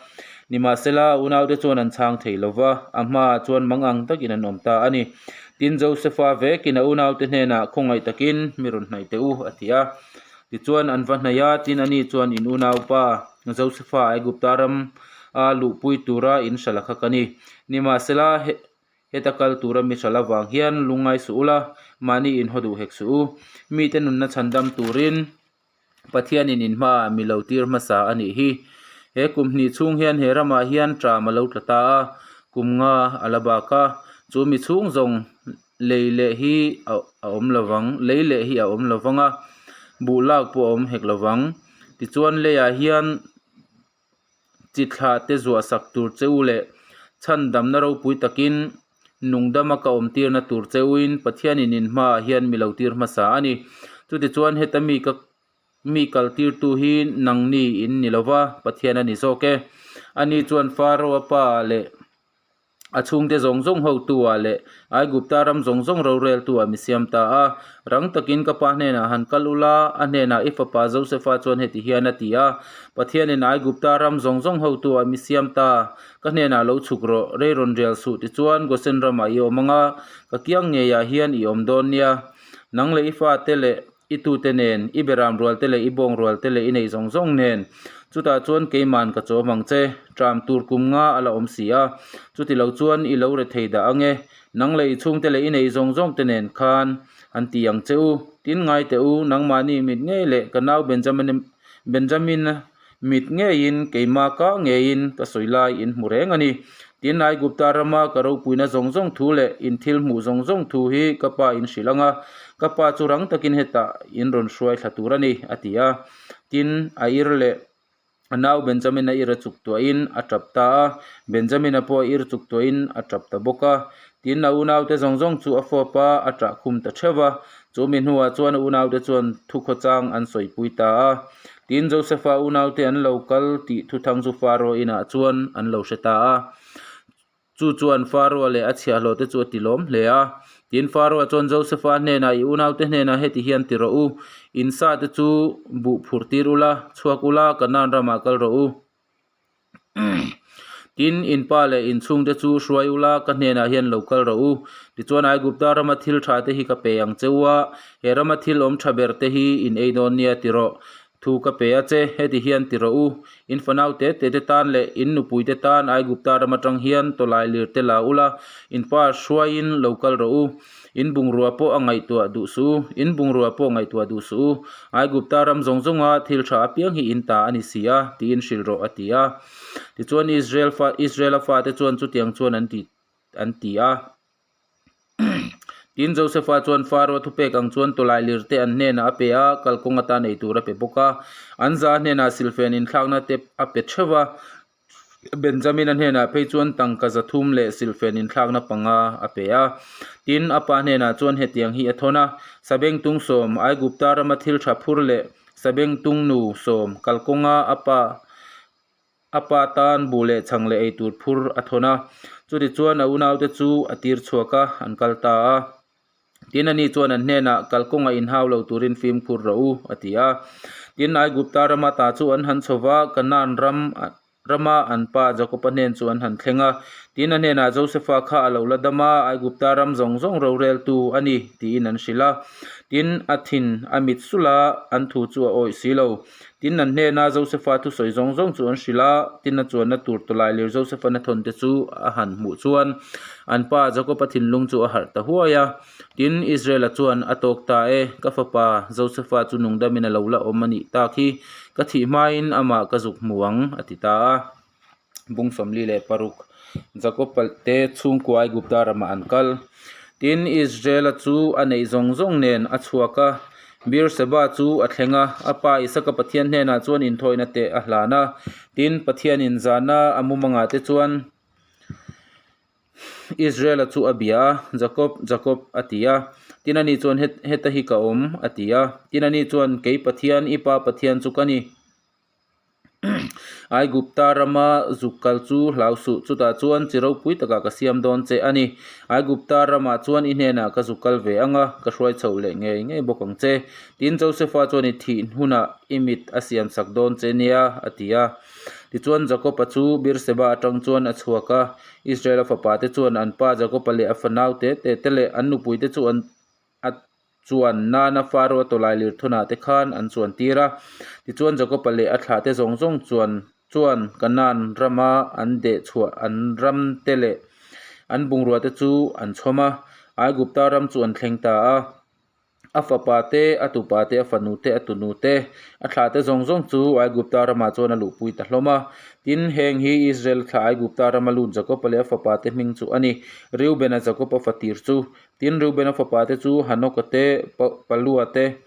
Nimahsela, unaute chuan an chhang thei lo va, a hmaah chuan mangang takin an awm ta a ni. Tin, Josefa vekin a unaute hnenah khawngaih takin mi rawn hnaih teh u, a ti a. Tichuan, an va hnaih a, tin ani chuan in unaupa Josefa Aigupta ram a luhpui tura in hralh a kha ka ni. Nimahsela, heta kal tura mi hralh avang hian lungngai suh ula, mahni inhaw duh hek suh u. Mite nunna chhandam turin Pathianin in hmaah mi lo tir hmasa a nih hi. He kum hnih chhung hian he ramah hian ṭam a lo tla ta a, kum nga a la bak a, chu mi chhung zawng lei leh hi a awm lo vang, lei leh hi a awm lo vang a, buh lak pawh a awm hek lo vang. Tichuan leiah hian chi thlah te zuah sak tur che u leh chhandamna ropui takin nungdama ka awm tirna tur che uin Pathianin in hmaah hian mi lo tir hmasa a ni. Chutichuan heta mi ka mi kal tirtu hi nangni in ni lova Pathian a ni zawk e. Ani chuan Faraoa pa leh A chhungte zawng zawng hotu-ah leh Aigupta ram zawng zawng roreltu-ah mi siam ta a. Rang takin ka pa hnenah han kal ula, a hnenah i fapa Josefa chuan heti hian a ti a, Pathianin Aigupta ram zawng zawng hotu-ah mi siam ta, ka hnenah lo chhuk rawh, rei rawn rial suh tichuan Gosen ramah i awm ang a, ka kiang ngeiah hian i awm dawn nia. Nang leh i fate leh I tute nen, i beram rual te leh i bawng rual te leh i neih zawng zawng nen. Chutah chuan keiman ka chawm ang che, ṭam tur kum nga a la awm si a. Chuti lo chuan i lo re thei dah ang e, nang leh i chhungte leh i neih zawng zawng te nen khan an ti ang che u. Tin ngai teh u, nangmahni mit ngei leh ka nau Benjamin Benjamin-a mit ngeiin keima ka ngeiin ka sawi lai in hmu reng a ni. Tin, Aigupta rama ka ropuina zawng zawng thu leh in thil hmuh zawng zawng thu hi ka pa in hrilh ang a, ka pa chu rang takin hetah in rawn hruai thla tur a ni, a ti a. Tin, a ir leh a nau Benjamin-a ir a chuk tuahin a tap ta a, Benjamin-a pawh a ir chuk tuahin a tap ta bawk a. Tin, a unaute zawng zawng chu a fawp a, a ṭah khum ta ṭheuh va. Chu mi hnuah chuan a unaute chuan thukhawchang an sawipui ta a. Tin, Josefa unaute an lo kal tih thuthang chu Faro inah chuan an lo hre ta a. Chu chuan Faro leh a chhiahhlawhte chu a ti lawm hle a. Tin, Faro chuan Josefa hnenah, I unaute hnenah heti hian ti rawh u, in sate chu buh phurh tir ula, chhuak ula, Kanaan ramah kal rawh u. Tin, in pa leh in chhungte chu hruai ula, ka hnenah hian lo kal rawh u. Tichuan, Aigupta rama thil tha te hi ka pe ang che u a, he rama thil awm tha ber te hi in ei dawn nia ti rawh. Thu ka pe a che, heti hian ti rawh u. In fanau te te te tan leh in nupui te tan Aigupta ram atang hian tawlai lir te la ula, in pa hruaiin lo kal rawh u. In bungrua pawh a ngaihtuah duh suh u, in bungrua pawh ngaihtuah duh suh u. Aigupta ram zawng zawnga thil tha apiang hi in ta a ni si a, tiin hrilh rawh a ti a. Tichuan Israel fa Israela fate chuan chutiang chuan an ti an ti a. Tin, Josefa chuan Faro thupek ang chuan tawlai lir te an hnenah a pe a, kalkawng atan ei tur a pe bawk a. An za hnenah silfen inthlakna te a pe theuh a. Benjamina hnenah phei chuan tangka 300 leh silfen inthlakna panga a pe a. Tin, a pa hnenah chuan hetiang hi a thawn a, Sabengtung sawm, Aigupta rama thil tha phur leh Sabengtung nu sawm kalkawnga a pa a pa tan buh leh chhang leh ei tur phur a thawn a. Chutichuan a unaute chu a tir chhuak a, an kal ta a. Tin, ani chuan an hnenah, Kalkawnga inhau lo turin fimkhur rawh u, a ti a. Tin, Aigupta rama ta chu an han chho va, Kanaan ram rama an pa Jakoba hnen chu an han thleng a. Tin, a hnenah Josefa kha a lo la dam a, Aigupta ram zawng zawng roreltu a ni, tiin an hrilh a. Tin, a thin a mit sulh a, an thu chu a awih si lo. Tin, an hnena Josefa thusawi zawng zawng chu an hrilh a, tin a chuanna tur tawlai lir Josefa na thawn te chu a han hmuh chuan an pa Jakoba thinlung chu a harh ta huai a. Tin, Israela chuan a tawk ta e, Ka fapa Josefa chu nungdamin a lo la awm a nih tak hi, ka thih hmain amah ka zuk hmu ang, a ti ta a. Bung 46, Jakob-a te chhungkua Aigupta ramah an kal. Tin, Israela chu a neih zawng zawng nen a chhuak a, Beer-seba chu a thleng a, a pa Isaka Pathian hnenah chuan inthawina teh a hlan a. Tin, Pathianin zana a mumangah te chuan Israela chu a bia a, Jakob, Jakob, a ti a. Tin, ani chuan, Heta hi ka awm, a ti a. Tin, ani chuan, Kei Pathian, i pa Pathian chu ka ni. Aigupta rama zuk kal chu hlau suh, chutah chuan chi ropui takah ka siam dawn che a ni. Aigupta ramah chuan i hnenah ka zuk kal ve ang a, ka hruai chhoh leh ngei ngei bawk ang che. Tin, Josefa chuan i thih hunah i mit a siam sak dawn che nia, a ti a. Tichuan, Jakoba chu Beerseba atang chuan a chhuak a, Israela fapate chuan an pa Jakoba leh a fanau te te te leh an nupuite chu an a chuan nana Faro a tawlai lir thunah te khan an chuan tir a. Tichuan Jakoba leh a thlah te zawng zawng chuan chuan Kanaan rama an deh chhuah an ram te leh an bungrua te chu an chhawm a, Aigupta ram chu an thleng ta a. A fapa te, a tupa te, a fanu te, a tunu te, a thlah te zawng zawng chu Aigupta ramah chuan a luhpui ta hlawm a. Tin, heng hi Israel thlah Aigupta rama lut Jakoba leh a fapa te hming chu a ni, Reubena Jakoba fatir chu Tin, Reubena fapate chu Hanoka te, Palua te,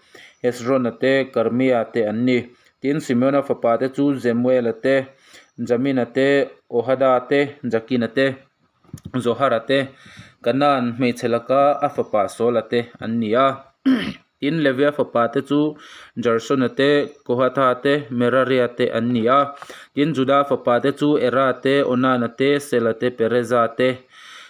Hezrona te, Karmia te an ni. Tin, Simeona fapate chu Jemuela te, Jamina te, Ohada te, Jakina te, Zohara te, Kanaan hmeichhe laka a fapa Saula te an ni a. Tin, Levia fapate chu Gersona te, Kohatha te, Meraria te an ni a. Tin, Juda fapate chu Era te, Onana te, Sela te, Pereza te,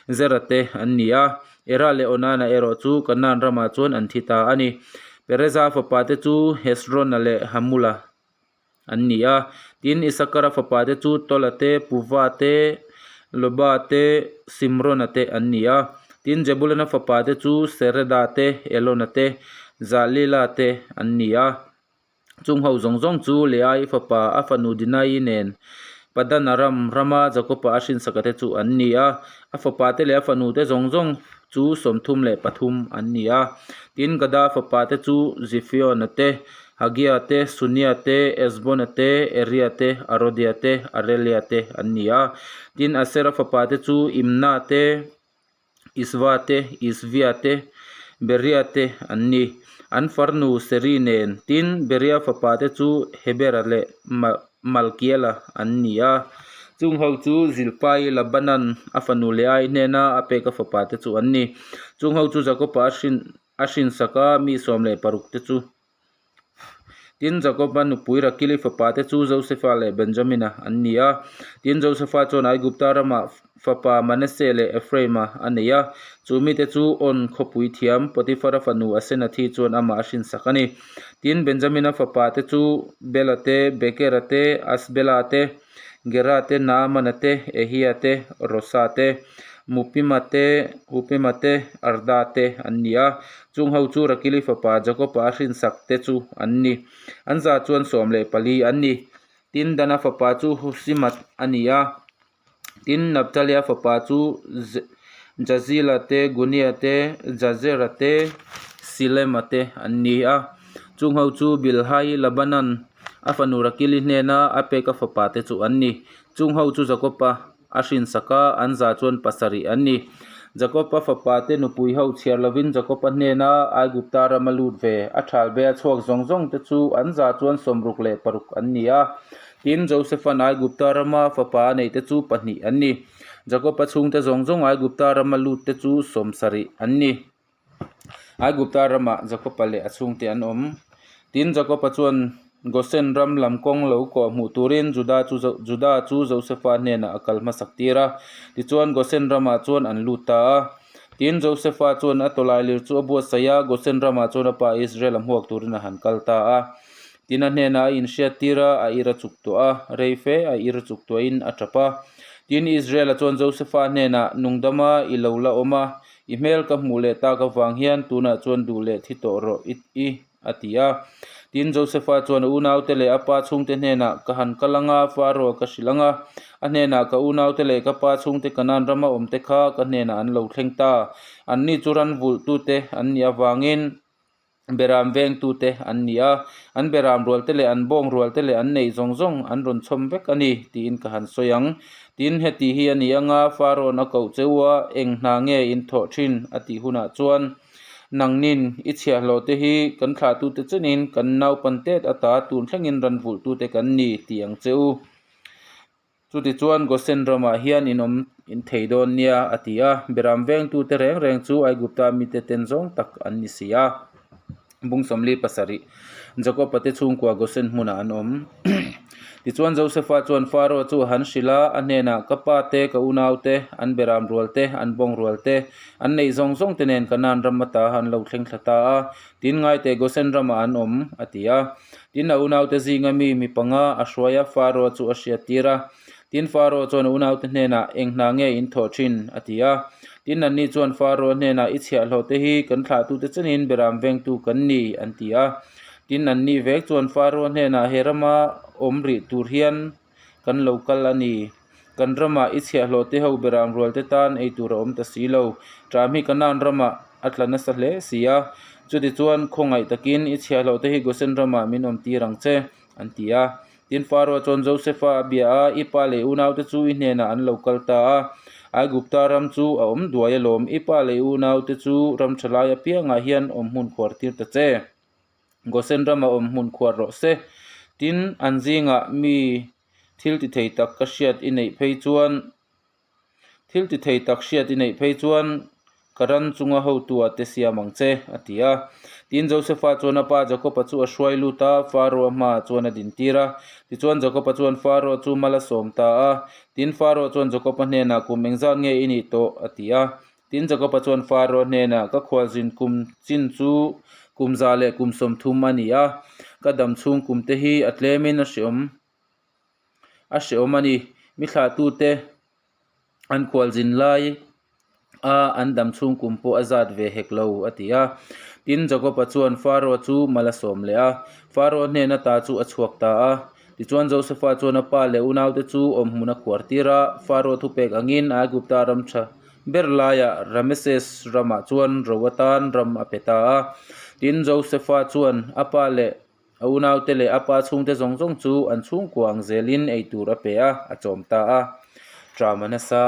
Zera te an ni a. Era leh Onana erawh chu Kanaan ramah chuan an thi ta a ni. Pereza fapate chu Hezrona leh Hamula an ni a. Tin, Isakara fapate chu Tola te, Puva te, Loba te, Simrona te an ni a. Tin, Jebulana fapate chu Sereda te, Elona te, Jalila te an ni a. Chung ho zawng zawng chu Leai fapa a fanu Dinai nen Padanaram rama Jakoba a hrinsaka te chu an ni a. A fapate leh a fanute zawng zawng chu 33 an ni a. Tin, Gada fapate chu Zifiona te, Hagia te, Sunia te, Ezbona te, Eria te, Arodia te, Arelia te an ni a. Tin, Asera fapate chu Imna te, Isva te, Isvia te, Beria te an ni. An farnu Seri nen. Tin, Beria fapate chu Hebera leh Malkiela an ni a. Chung ho chu Zilpai Labanan a fanu Leai hnena a pek a fapate chu an ni. Chung ho chu Jakoba a hrin a hrinsak a, mi 16 te chu. Tin, Jakoba nupui Rakili fapate chu Josefa leh Benjamina an ni a. Tin, Josefa chuan Aigupta ramah fapa Manase leh Ephraima a nei a. Chu mite chu On khawpui thiam Potifara fanu Asenathi chuan amah a hrinsak a ni. Tin, Benjamina fapate chu Bela te, Bekera te, Asbela te, Gera te, Naamana te, Ehia te, Rosa te, Mupima te, Hupima te, Arda te an ni a. Chung ho chu Rakili fapa Jakoba a hrinsak te chu an ni. An za chuan 14 an ni. Tin, Dana fapa chu Husimat a ni a. Tin, Naptalia fapa chu Jazila te, Gunia te, Jazera te, Silema te an ni a. Chung ho chu Bilhai, Labanan a fanu Rakili hnena a peka fapa te chu an ni. Chung ho chu Jakoba a hrinsak a, an za chuan pasarih an ni. Jakoba fapa te nupui ho chhiar lovin Jakoba hnena Aigupta rama lut ve a thal be a chhuak zawng zawng te chu an za chuan 66 an ni a. Tin, Josepha'n Aigupta rama fapa a neihte chu pahnih an ni. Jakoba chhungte zawng zawng Aigupta rama lutte chu 70 an ni. Aigupta ramah Jakoba leh a chhungte an awm. Tin, Jakoba chuan Gosen ram lam kawng lo kawh hmuh turin Juda chu Juda chu Josepha hnenah a kal hmasak tir a. Tichuan, Gosen ramah chuan an lut ta a. Tin, Josepha chuan a tawlailir chu a buatsaih a, Gosen ramah chuan a pa Israel-a hmuak turin a han kal ta a. Tin a hnenah a inhriat tir a, a ir a chuk tuah a, rei fe a ir chuk tuahin a tap a. Tin Israel-a chuan Josefa hnenah, Nungdama i lo la awm a, i hmel ka hmuh leh tak avang hian tunah chuan duh leh thi tawh rawh i i, a ti a. Tin Josefa chuan a unaute leh a pa chhungte hnenah, Ka han kal anga, Faro-a ka hrilh anga, a hnenah ka unaute leh ka pa chhungte Kanaan rama awmte kha ka hnenah an lo thleng ta. Anni chu ran vulhtute an nih avangin, Beram vengtute an ni a, an beram rualte leh an bawng rualte leh an neih zawng zawng an rawn chhawm vek a ni tiin ka han sawi ang. Tin, heti hi a ni anga Farawn a koh che u a, eng hna nge in thawh thin a tih hunah chuan nangnin i chhiahhlawhte hi kan thlahtute chenin kan naupan tet ata tun thlengin ran vulhtute kan ni tih ang che u. Chutichuan Gosen ramah hian in awm in thei dawn nia, a ti a. Beram vengtute reng reng chu Aigupta mite ten zawng tak an ni si a. Bung 47, Jakoba te chhungkua Gosen hmunah an awm. Tichuan Josefa chuan Faro chu a han hrilh a, a hnenah, Ka pa te, ka unau te, an beram rual te, an bawng rual te, an neih zawng zawng te nen Kanaan ram ata an lo thleng thla ta a, tin ngaite Gosen ramah an awm, a ti a. Tin, a unaute zinga mi mi panga a hruai a, Faro chu a hriattir a. Tin, Faro chuan a unaute hnenah, Eng hna nge in thawh thin? a ti a. Tin, anni chuan Faro hnenah, I chhiahhlawhte hi kan thlahtute chenin beram vengtu kan ni, an ti a. Tin, anni vek chuan Faro hnenah, He rama awm rih tur hian kan lo kal a ni. Kan ramah i chhiahhlawhte ho beram rualte tan ei tur a awm ta si lo. Ṭam hi Kanaan ramah a tla nasa hle si a. Chutichuan, khawngaih takin i chhiahhlawhte hi Gosen ramah min awm tir ang che, an ti a. Tin, Faro chuan Josefa a bia a, I pa leh i unaute chu i hnenah an lo kal ta a. Aigupta ram chu a awm duai alawm. I pa leh i unaute chu ram ṭha lai apiangah hian awm hmun khuar tir ta che. Gosen rama awm hmun khuar rawh se. Tin, an zingah mi thil ti thei tak ka hriat i neih phei chuan thil ti thei tak hriat i neih phei chuan ka ran chunga hotuah te siam ang che, a ti a. Tin, Josefa chuan a pa Jakoba chu a hruai lut a, Faro-a hmaah chuan a dintir a. Tichuan, Jakoba chuan Faro chu mal a sawm ta a. Tin, Faro chuan Jakoba hnenah, Kum engzat nge i nih tawh? a ti a. Tin, Jakoba chuan Faro hnenah, Ka khualzin kum chin chu kum 130 a ni a, ka dam chhung kum te hi a tlemin a hreawm a hreawm a ni. Mi thlahtute an khualzin lai a an dam chhung kum pawh a zat ve hek lo, a ti a. Tin, Jakoba chuan Faro chu mal a sawm leh a, Faro hnen ata chu a chhuak ta a. Tichuan Josefa chuan a pa leh unaute chu awmhmun a khuar tir a, Faro thupek angin Aigupta ram tha ber laiah Rameses ramah chuan ro atan ram a pe ta a. Tin, Josefa chuan a pa leh a unaute leh a pa chhungte zawng zawng chu an chhungkua ang zelin ei tur a pe a, a chawm ta a. Ṭam a nasa.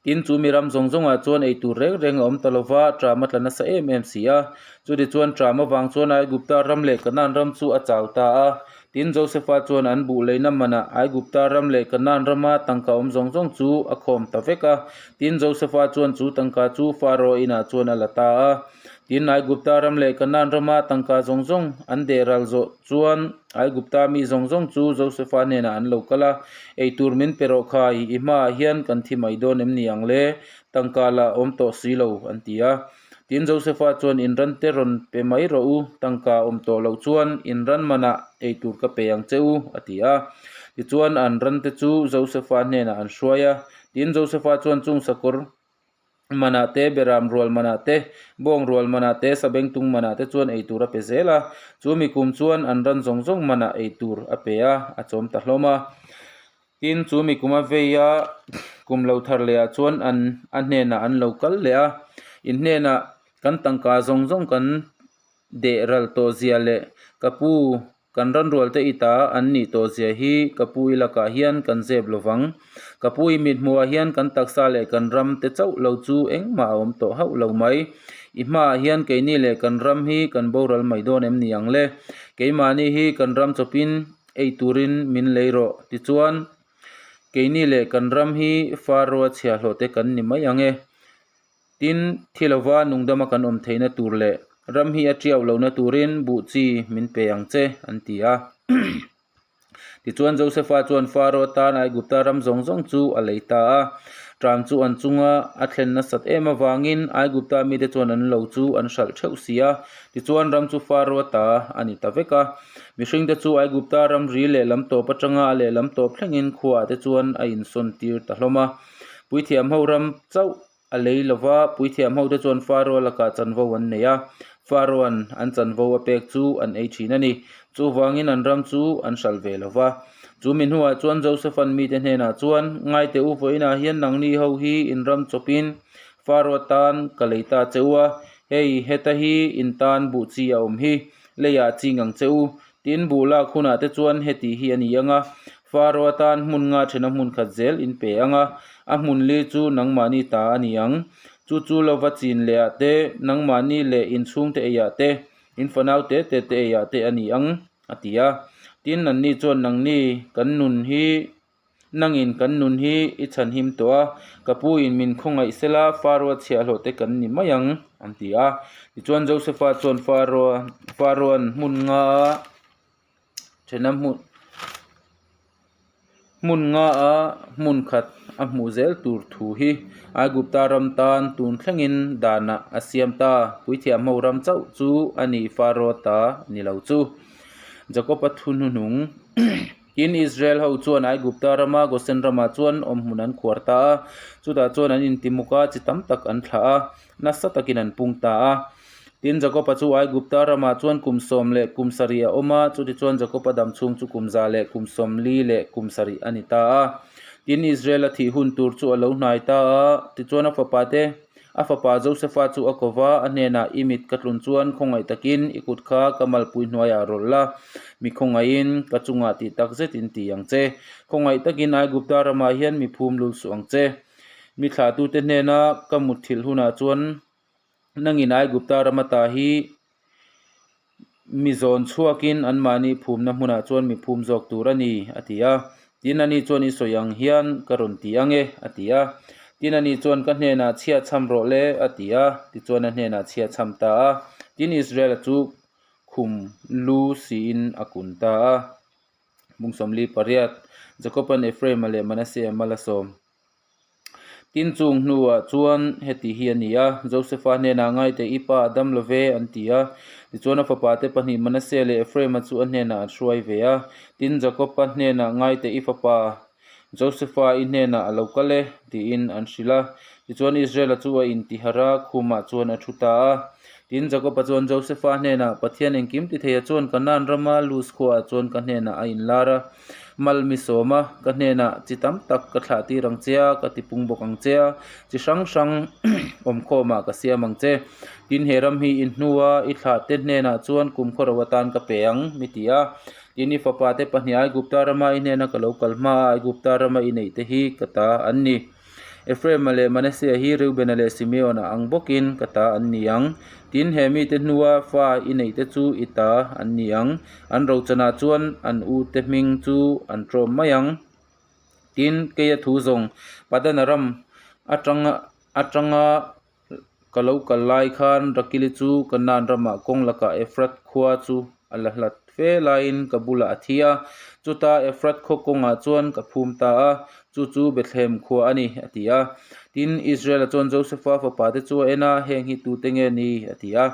Tin, chu mi ram zawng zawngah chuan ei tur reng reng a awm ta lo va, ṭam a tla nasa em em si a. Chutichuan ṭam avang chuan Aigupta ram leh Kanaan ram chu a chau ta a. Tin, Josefa chuan an buh leina manah Aigupta ram leh Kanaan rama tangka awm zawng zawng chu a khawm ta vek a. Tin, Josefa chuan chu tangka chu Faro inah chuan a la ta a. Tin, Aigupta ram leh Kanaan rama tangka zawng zawng an deh ral zawh chuan Aigupta mi zawng zawng chu Josefa hnenah an lo kal a, Ei tur min pe rawh khai, i hmaah hian kan thi mai dawn em ni ang le? Tangka la awm tawh si lo, an ti a. Tin, Josefa chuan, In ran te rawn pe mai rawh u, tangka awm tawh loh chuan in ran manah ei tur ka pe ang che u, a ti a. Tichuan, an rante chu Josefa hnenah an hruai a. Tin, Josefa chuan chung sakawr manah te, beram rual manah te, bawng rual manah te, sabengtung manah te chuan ei tur a pe zel a. Chu mi kum chuan an ran zawng zawng manah ei tur a pe a, a chawm ta hlawm a. Tin, chu mi kum a vei a, kum lo thar leh ah chuan an a hnenah an lo kal leh a. In hnenah kan tangka zawng zawng kan deh ral tawh zia leh ka pu Kan ranrualte i ta an nih tawh zia hi ka pu i lakah hian kan zep lo vang. Ka pu i mithmuhah hian kan taksa leh kan ram te chauh lo chu engmah a awm tawh hauh lo mai. I hmaah hian keini leh kan ram hi kan boral mai dawn em ni ang le? Keimahni hi kan ram chawpin ei turin min lei rawh. Tichuan, keini leh kan ram hi Faro-a chhiahhlawh te kan ni mai ang e. Tin, thi lova nungdama kan awm theihna tur leh ram hi a tiau lohna turin buh chi min pe ang che, an ti a. Tichuan, Josefa chuan Faro atan Aigupta ram zawng zawng chu a lei ta a. Ṭam chu an chunga a thlen nasat em avangin Aigupta mite chuan an lo chu an hralh theuh si a. Tichuan, ram chu Faro ta a ni ta vek a. Mihringte chu Aigupta ramri lehlam tawp atanga a lehlam tawp thlengin khuaah te chuan a insawntir ta hlawm a. Puithiam ho ram chauh a lei lo va, puithiam hote chuan Faro lakah chanvo an nei a, Faro-a'n an chanvo a pek chu an ei thin a ni. Chuvangin an ram chu an hralh ve lo va. Chu mi hnuah chuan Joseph-a'n mite hnenah chuan, Ngaite u, vawiinah hian nangni ho hi in ram chawpin Faro tan ka lei ta che u a, hei heta hi in tan buh chi a awm hi, leiah ching ang che u. Tin, buh lak hunah te chuan heti hi a ni ang a, Faro atan hmun nga thena hmun khat zel in pe ang a, a hmun li chu nangmahni ta a ni ang. Chu chu lova chin leh ah te, nangmahni leh in chhungte ei ah te, in fanau te te te ei ah te a ni ang, a ti a. Tin, anni chuan nangni kan nun hi Nangin kan nun hi i chhanhim tawh a, ka pu in min khawngaih sela Faro-a chhiahhlawh te kan ni mai ang, an ti a. Tichuan Josefa chuan Faro-a Faro-a'n hmun nga a thena hmun hmun nga a hmun khat a hmuh zel tur thu hi Aigupta ram tan tun thlengin danah a siam ta. Puithiam ho ram chauh chu a ni Faro-a ta ni lo chu. Jakob-a thu hnuhnung. Tin, Israel ho chuan Aigupta rama Gosen ramah chuan awmhmun an khuar ta a, chutah chuan an intimuk a, chi tam tak an thlah a, nasa takin an pung ta a. Tin, Jakoba chu Aigupta ramah chuan kum sawm leh kum sarih a awm a, chutichuan Jakoba dam chhung chu kum za leh kum sawmli leh kum sarih a ni ta a. Tin, Israel a thih hun tur chu a lo hnai ta a, tichuan a fapate, A fapa Josefa chu a ko va, a hnenah, I mit ka tlun chuan khawngaih takin i kut kha ka malpui hnuaiah rawlh la, mi khawngaihin ka chungah tih tak zetin ti ang che. Khawngaih takin Aigupta ramah hian mi phum lul suh ang che. Mi thlahtute hnena ka mutthilh hunah chuan nangin Aigupta rama ta hi Mi zawn chhuakin anmahni phumna hmunah chuan mi phum zawk tur a ni, a ti a. Tin, ani chuan i sawi ang hian ka rawn ti ang e, a ti a. Tin, ani chuan ka hnenah chhia chham rawh le, a ti a. Tichuan a hnenah chhia chham ta a. Tin, Israela chu khum lu siin a kun ta a. Bung 48, Jakoban Ephraim-a leh Manasseh-a mal a sawm. Tin chung hnuah chuan heti hi a ni a, Josefa hnenah ngaite i pa a dam lo ve an ti a. Tichuan a fapa te pahnih Manasseh leh Ephraim-a chu a hnenah an hruai ve a. Tin Jakob-a hnenah ngaite i fapa Josefa i hnenah a lo kal e tiin an hrilh a. Tichuan Israel-a chu a intiharh a, khumah chuan a thu ta a. Tin Jakob-a chuan Josefa hnenah, Pathian engkim titheia chuan Kanaan rama Luz khuaah chuan ka hnenah a inlar a. Mal mi sawm a, ka hnenah chi tam tak ka thlah tir ang che a, ka ti pung bawk ang che a, chi hrang hrang awmkhawmah ka siam ang che. Tin, he ram hi i hnua i thlah te hnenah chuan kum khawro atan ka pe ang, mi ti a. Tin, i fapa te pahnih Aigupta rama i hnena ka lo kal hma a, Aigupta rama i neih te hi ka ta an ni. Ephraim-a leh Manasseh-a hi Reuben-a leh Simeon-a ang bawkin ka ta an ni ang. Tin, he mite hnua fa i neihte chu i ta an ni ang. An rochanah chuan an ute hming chu an tlawm mai ang. Tin, keia thu zawng Padanaram atanga atanga ka lo kal lai khan Rakili chu Kanaan ramah kawng lakah Efrat khua chu a la hlat fe laiin ka bulah a thi a. Chuta Efrat khaw kawngah chuan ka phum ta a, chu chu Bethlehem khua a ni, a ti a. Tin, Israel-a chuan Josefa fapa te chu a en a, Heng hi tute nge ni? a ti a.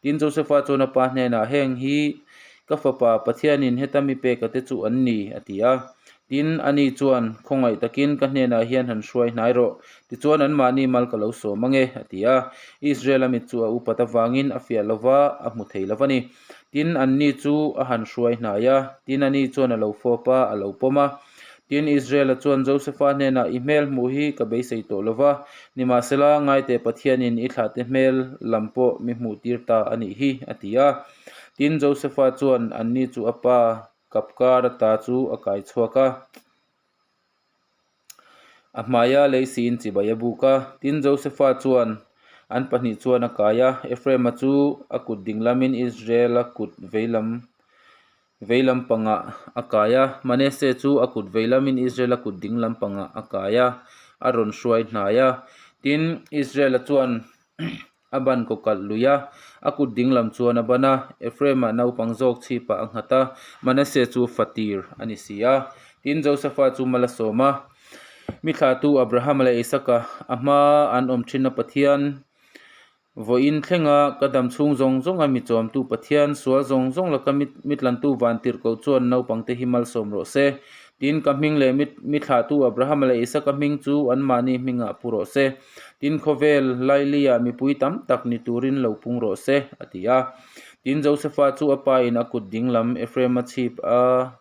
Tin, Josefa chuan a pa hnenah, Heng hi ka fapa Pathianin heta mi peka te chu an ni, a ti a. Tin, ani chuan, Khawngaih takin ka hnenah hian han hruai hnai rawh, tichuan anmahni mal ka lo sawm ang e, a ti a. Israel-a mit chu a upat avangin a fiah lo va, a hmu thei lo a ni. Tin, anni chu a han hruai hnai a, tin, ani chuan a lo fawp a, a lo pawm a. Tin, Israel-a chuan Josefa hnenah, I hmel hmuh hi ka beisei tawh lo va, nimahsela, ngaite Pathianin i thlahte hmel lam pawh mi hmuhtir ta a nih hi, a ti a. Tin, Josefa chuan anni chu a pa Kapkar ata chu a kai chhuak a, a hmaia lei siin chibai a buk a. Tin, Josefa chuan an pahnih chuan a kai a, Ephraim-a chu a kut ding lamin Israel-a kut veilam veilam pangah a kai a, Manese chu a kut veilamin Israel-a kut ding lam pangah a kai a, a rawn hruai hnai a. Tin, Israel-a chuan A ban kaw kalh lui a, a kut ding lam chuan a ban a, Ephraim-a naupang zawk chhipah a nghat a, Manasseh chu fatir a ni si a. Tin, Josefa chu mal a sawm a, Mi thlahtu Abrahama leh Isaka a hma an awm thin a Pathian, vawiin thlenga ka dam chhung zawng zawnga mi chawmtu Pathian, sual zawng zawng laka mi tlantu vantirhkoh chuan naupangte hi malsawm rawh se. Tin, ka hming leh mi thlahtu Abrahama leh Isaka hming chu anmahni hmingah pu rawh se. Tin, khawvel Lailia mipui tam tak ni turin lo pung rawh se, a ti a. Tin, Josefa chu a pa in a kut ding lam Ephraim-a chhip a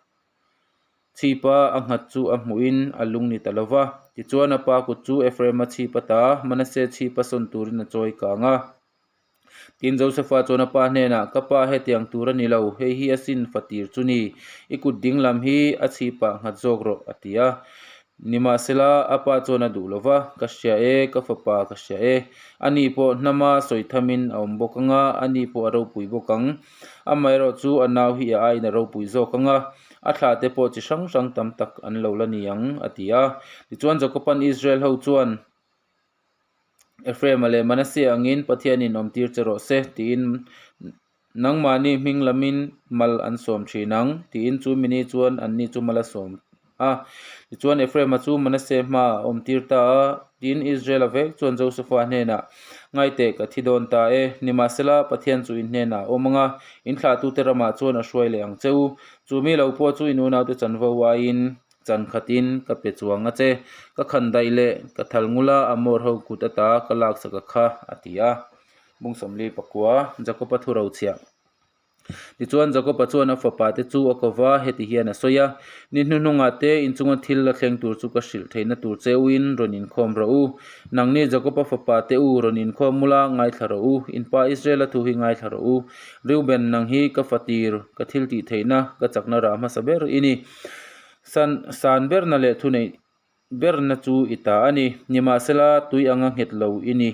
chhip a a nghat chu a hmuhin a lung ni ta lo va. Tichuan, a pa kut chu Ephraim-a chhip ata Manasseh chhip a sawn turin a chawi kang a. Tin, Josefa chuan a pa hnenah, Ka pa, hetiang tur a ni lo, hei hi a sin fatir chu ni, i kut ding lam hi a chhipah nghat zawk rawh, a ti a. Nimahsela, a pa chuan a duh lo va, Ka hria e, ka fapa, ka hria e. Ani pawh hnama sawi thamin a awm bawk ang a, ani pawh a ropui bawk ang. Amaherawh chu a nau hi a aiin a ropui zawk ang a, a thla te pawh chi hrang hrang tam tak an lo la ni ang, a ti a. Tichuan Jakoban Israel ho chuan, Ephraim-a leh Manasseh angin Pathianin awmtir che rawh se, tiin nangmahni hming lamin mal an sawm thin ang, tiin chu mini chuan anni chu mal a sawm a. Tichuan Ephraim-a chu Manasseh hmaah a awmtir ta a, tiin Israel-a vek chuan Josefa hnenah, Ngaiteh, ka thi dawn ta e, nimahsela Pathian chu in hnenah a awm ang a, in thlahtute ramah chuan a hruai leh ang che u. Chu mi lo pawh chu in unaute chanvo aiin Chan khatin ka pe chuang a che, ka khan daih leh ka thal ngula a mawr ho kut ata ka laksak a kha, a ti a. Bung sawmli pakua, Jakob-a thu rochhiah. Tichuan Jakob-a chuan a fapa te chu a ko va, heti hian a sawi a, Ni hnuhnungah te inchunga thil la thleng tur chu ka hrilh theihna tur che uin rawn inkhawm rawh u. Nangni Jakob-a fapa te u rawn inkhawm ula ngaithla rawh u, in pa Israel-a thu hi ngaithla rawh u. Reuben, nang hi ka fatir, ka thil tih theihna, ka chakna rah hmasa ber i ni. San san berna leh thuneih berna chu i ta a ni. Nimahsela, tui anga nghet lo i ni.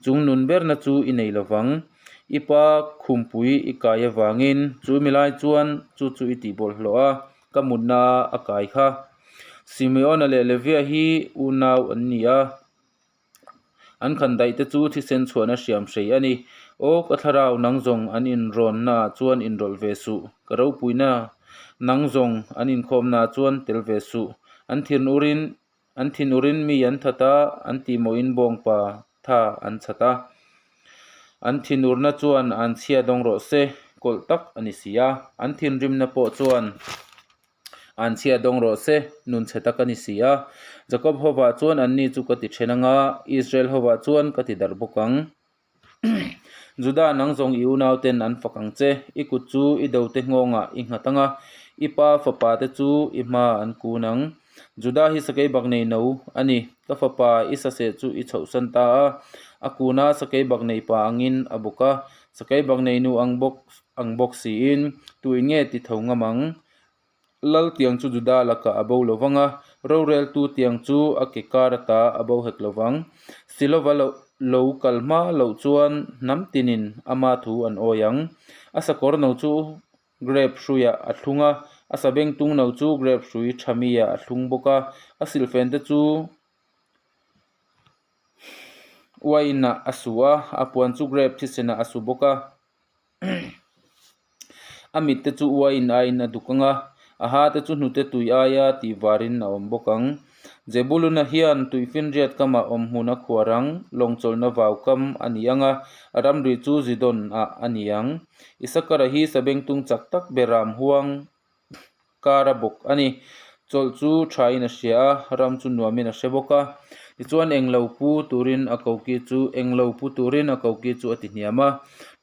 Chung nun berna chu i nei lo vang. I pa khumpui i kai avangin chu mi lai chuan chu chu i tih bawlhhlawh a, ka mutna a kai kha. Simeona leh Levia hi unau an ni a. An khan daih te chu thisen chhuahna hriam hrei a ni. Aw ka thlarau nang zawng an inrawnna ah chuan inrawlh ve suh. Ka ropuina nang zawng an inkhawmna ah chuan tel ve suh. An thin urin an thin urin mi an that a, an tihmawhin bawngpa tha an chhat a. An thinurna chuan an chhia dawng rawh se, kawlh tak a ni si a. An thinrimna pawh chuan. An chhia dawng rawh se, nun chhe tak a ni si a. Jakob hovah chuan anni chu ka ti then ang a, Israel hovah chuan ka ti darh bawk ang. Juda nang zawng i unauten an fak ang che, i kut chu i dote nghawngah i nghat ang a, i pa fapa te chu i hmaah an kun ang. Juda hi sakeibak nei no a ni, ka fapa i saseh chu i chhohsan ta a, a kuna sakeibak nei pa angin a bawk a, sakeibak nei nu ang bawk ang bawk siin, tuin nge ti tho ngam ang? Lal tiang chu Juda lakah a bo lo vang a, roreltu tiang chu a ke kar ata a bo hek lo vang. Silova lo lo kal hma loh chuan hnam tinin ama thu an awi ang. A sakawr no chu grape hruiah a thlung a, a sabengtung no chu grape hrui tha miah a thlung bawk a, a silhfen te chu uain ah a su a, a puan chu grape thisenah a su bawk a. A mit te chu uain aiin a duk ang a, a ha te chu hnute tui aia tih varin a awm bawk ang. Zebuluna hian tuifinriat kamah awm hmun a khuar ang, lawng chawlhna vau kam a ni ang a, a ramri chu Zidon ah a ni ang. Isakara hi sabengtung chak tak beram huang kara bawk a ni. Chawlh chu thain a hria a, ram chu nuamin a hre bawk a. Tichuan englo pu turin a koki chu englo pu turin a koki chu a ti hniam a,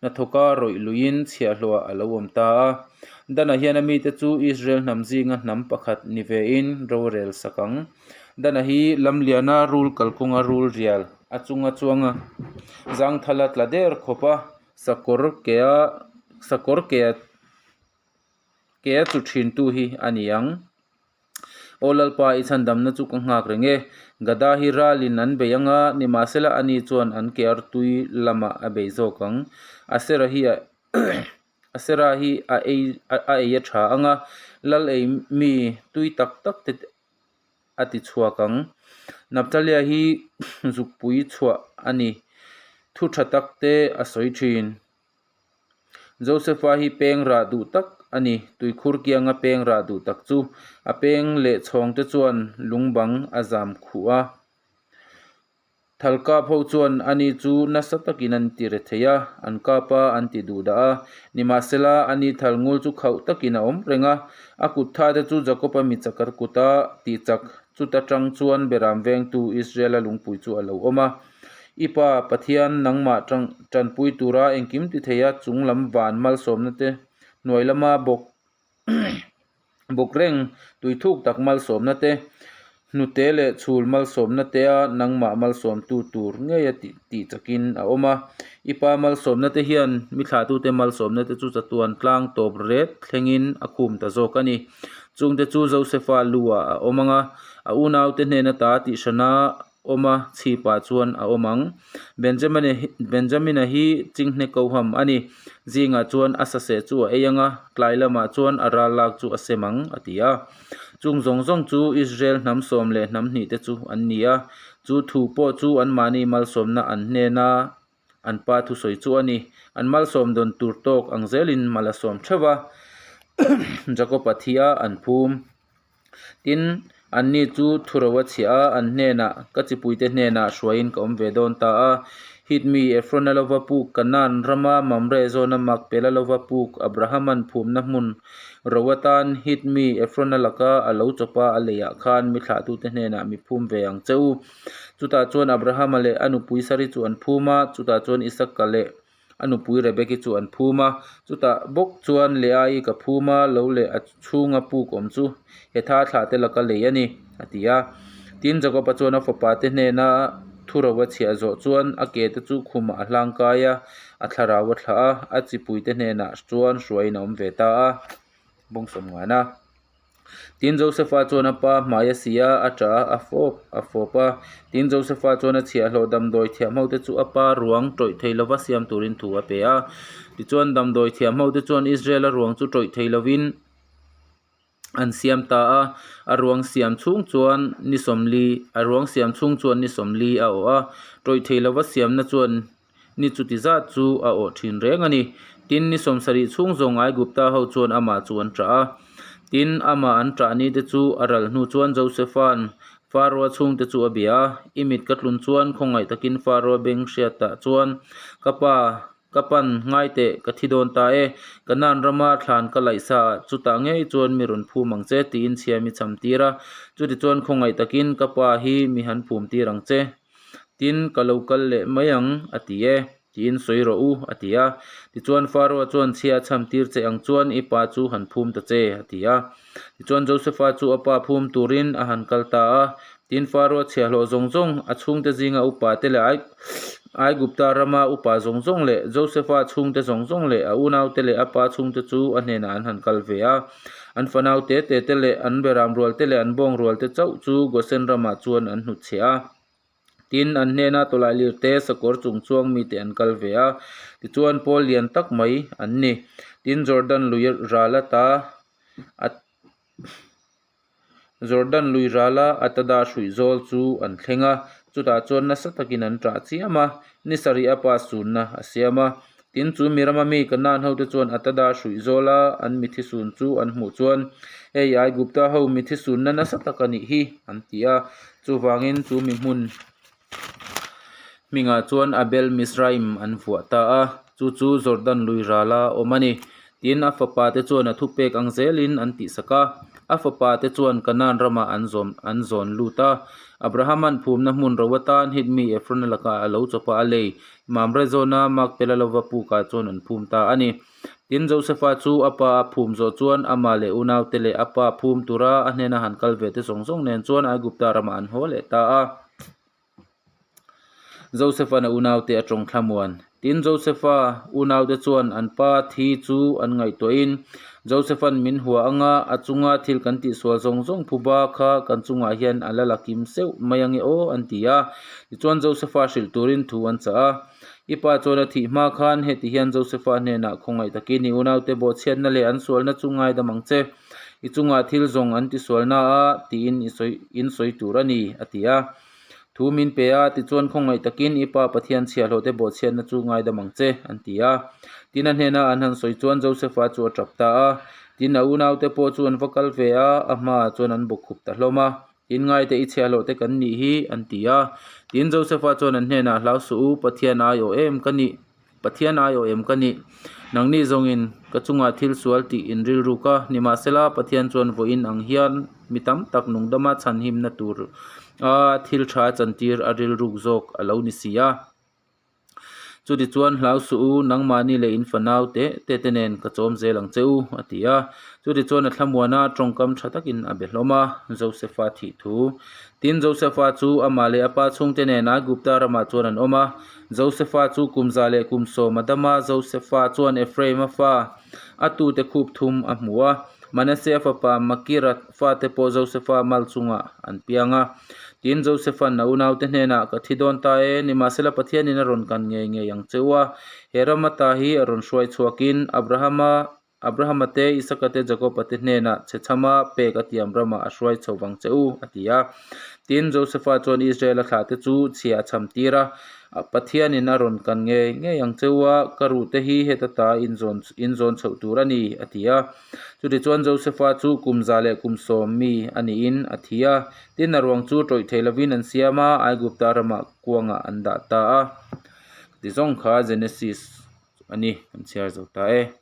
hnathawka rawih luiin chhiahhlawhah a lo awm ta a. Dana hian a mite chu Israel hnam zinga hnam pakhat ni vein ro a rel sak ang. Dana hi lamliana rul kalkawnga rul rial a chunga chuanga zangthala tla der khawp a, sakawr kea sakawr kea Ke a chu thintu hi a ni ang. Aw Lalpa, i chhandamna chu ka nghak reng e. Gada hi ralin an bei ang a, nimahsela ani chuan an ke artui lamah a bei zawk ang. Asera hi a Asera hi a ei a ei a tha ang a, lal ei mi tui tak tak te a ti chhuak ang. Naptalia hi zukpui chhuah a ni, thu tha tak te a sawi thin. Josefa hi peng rah duh tak a ni. Tuikhur kianga peng rah duh tak chu a peng leh chhawng te chuan lung bang a zam khuh a. Thal kap ho chuan ani chu nasa takin an ti re thei a, an kap a, an ti duh dah a. Nimahsela, ani thal ngul chu khauh takin a awm reng a. A kut tha te chu Jakob-a mi chakar kuta tih chak chuta tang chuan Beram vengtu Israel-a lungpui chu a lo awm a. I Pa, Pathian, nangmah tanpui tura engkim ti thei a, chung lam van malsawmna te hnuai lama bawk bawk reng tui thuk tak malsawmna te, hnute leh chhul malsawmna tea nangmah malsawmtu tur ngeia tih chakin a awm a. I Pa malsawmna te hian mi thlahtute malsawmna te chu chatuan tlang tawp ret thlengin a khum ta zawk a ni. Chungte chu Josefa lu ah a awm ang a, a unaute hnena ta tihhrana awm a, chhipah chuan a awm ang. Benjamina hi chinghne koham a ni. Zingah chuan a saseh chu a ei ang a, tlai lamah chuan a ral lak chu a sem ang, a ti a. Chung zawng zawng chu Israel hnam sawm leh hnam hnihte chu an ni a. Chu thu pawh chu anmahni malsawmna an hnena an pa thusawi chu a ni. An malsawm dawn tur tawk ang zelin mal a sawm theuh va, Jakob-a thi a an phum. Tin, anni chu thuro a chhiah a, an hnenah, Ka chipuite hnenah hruaiin ka awm ve dawn ta a. Hit mi Efrona lova puk Kanaan rama Mamre zawna Makpela lova puk Abrahama'n phumna hmun ro atan Hit mi Efrona laka a lo chawpa a leiah khan mi thlahtute hnenah mi phum ve ang che u. Chutah chuan Abrahama leh a nupui Sari chu an phum a, chutah chuan Isaka leh A nupui Rebeki chu an phum a, chutah bawk chuan Leaii ka phum a, lo leh a chhunga puk awm chu Hetha thlah te laka lei a ni, a ti a. Tin, Jakoba chuan a fapa te hnena thuro a chhiah zawh chuan a ke te chu khumah a hlang kai a, a thlarau a thlah a, a chipui te hnenah chuan hruaiin a awm ve ta a. Bawngsawm ngana. Tin, Josefa chuan a pa hmai a si a, a ṭah a, a fawp a fawp a. Tin, Josefa chuan a chhiahhlawh damdawi thiam hote chu a pa ruang ṭawih thei lova siam turin thu a pe a. Tichuan, damdawi thiam hote chuan Israel-a ruang chu ṭawih thei lovin an siam ta a. A ruang siam chhung chuan ni sawmli, a ruang siam chhung chuan ni sawmli a awh a. Ṭawih thei lova siamna chuan Ni chuti zat chu a awh thin reng a ni. Tin, ni sawmsarih chhung zawng Aigupta ho chuan amah chu an ṭah a. Tin, amah an ṭah ni te chu a ral hnu chuan Josefa'n Faroa chhungte chu a bia a, I mit ka tlun chuan khawngaih takin Faroa beng hriatah chuan ka pa, ka pan ngai teh, ka thi dawn ta e. Kanaan rama thlan ka laih sa ah chutah ngei chuan mi rawn phum ang che, tiin chhia mi cham tir a. Chutichuan khawngaih takin ka pa hi mi han phum tir ang che. Tin, ka lo kal leh mai ang, a ti e, tiin sawi rawh u, a ti a. Tichuan Faroa chuan chhia a chham tir che ang chuan i pa chu han phum ta che, a ti a. Tichuan Josefa chu a pa phum turin a han kal ta a. Tin, Faroa chhiahhlawh zawng zawng, a chhungte zinga upa te leh Aigupta rama upa zawng zawng leh Josefa chhungte zawng zawng leh a unaute leh a pa chhungte chu a hnenah an han kal ve a. An fanau te te te leh an beram rual te leh an bawng rual te chauh chu Gosen ramah chuan an hnutchhiah a. Tin, an hnena tawlai lir te, sakawr chung chuang mite an kal ve a, tichuan pawl lian tak mai an ni. Tin, Jordan lui ral ata a Jordan lui rala Atada hruih zawl chu an thleng a, chutah chuan nasa takin an ṭah chiam a, ni sarih a pa sunna a siam a. Tin, chu mi rama mi Kanaan hote chuan Atada hruih zawla an mithi sun chu an hmuh chuan, Hei, Aigupta ho mithi sunna nasa tak a nih hi, an ti a. Chuvangin chu mi hmun hmingah chuan Abel Mizraim an vuah ta a, chu chu Jordan lui rala awm a ni. Tin, a fapa te chuan a thupek ang zelin an tihsak a. A fapate chuan Kanaan ramah an zawm an zawn lut a. Abrahama'n phumna hmun ro atan Hit mi Efrona lakah a lo chawp a, a lei Mamre zawna Makpela lova pukah chuan an phum ta a ni. Tin, Josefa chu a pa a phum zawh chuan amah leh unaute leh a pa phum tura a hnena han kal ve te zawng zawng nen chuan Aigupta ramah an haw leh ta a. Josefa'n a unaute a tawng thlamuan. Tin, Josefa unaute chuan an pa thi chu an ngaihtuahin, Josefa'n min hua anga a chunga thil kan tihsual zawng zawng phuba kha kan chungah hian a la la kim seuh mai ange aw, an ti a. Tichuan, Josefa hrilh turin thu an chah a. I pa chuan a thih hma khan heti hian Josefa hnenah khawngaih takin i unaute bawhchhiatna leh an sualna chu ngaidam ang che. I chungah thil zawng an tisualna a tiin i sawi in sawi tur a ni, a ti a. Thu min pe a, tichuan khawngaih takin i pa Pathian chhiahhlawhte bawhchhiatna chu ngaidam ang che, an ti a. Tin a hnena an han sawi chuan Josefa chu a tap ta a. Tin a unaute pawh chu an va kal ve a, a hmaah chuan an bawkkhup ta hlawm a. Tin ngaite i chhiahhlawhte kan nih hi, an ti a. Tin Josefa chuan an hnenah, Hlau suh u, Pathian aiawh em ka nih? Pathian aiawh em ka nih? Nangni zawngin ka chungah thil sual tih in rilruk a, nimahsela Pathian chuan vawiin ang hian mi tam tak nungdama chhanhimna tur a thil tha chantir a rilruk zawk a lo ni si a. Chutichuan hlau suh u, nangmahni leh in fanau teh teh te nen ka chawm zel ang che u, a ti a. Chutichuan a thlamuana tawngkam tha takin a be hlawm a, Josefa thih thu. Tin, Josefa chu amah leh a pa chhungte nen Aigupta ramah chuan an awm a. Josefa chu kum za leh kum sawm a dam a, Josefa chuan Ephraim-a fa a tute khup thum a hmu a. Manasea fapa Makira fate pawh Josefa mal chungah an piang a. Tin, Josefa'n a unaute hnenah, Ka thi dawn ta e, nimahsela Pathianin a rawn kan ngei ngei ang che u a, he ram ata hi a rawn hruai chhuakin Abrahama Abrahama te, Isaka te, Jakoba te hnenah chhechhama pek a tiam ramah a hruai chho vang che u, a ti a. Tin, Josefa chuan Israela thlahte chu chhia a chham tir a, Pathianin a rawn kan ngei ngei ang che u a, ka ruhte hi heta ta inzawn inzawn chhoh tur a ni, a ti a. Chutichuan Josefa chu kum za leh kum sawm mi a niin a thi a. Tin, a ruang chu tawih thei lovin an siam a, Aigupta ramah kuangah an dah ta a. Tizawng kha Genesis a ni, kan chhiar zo ta e.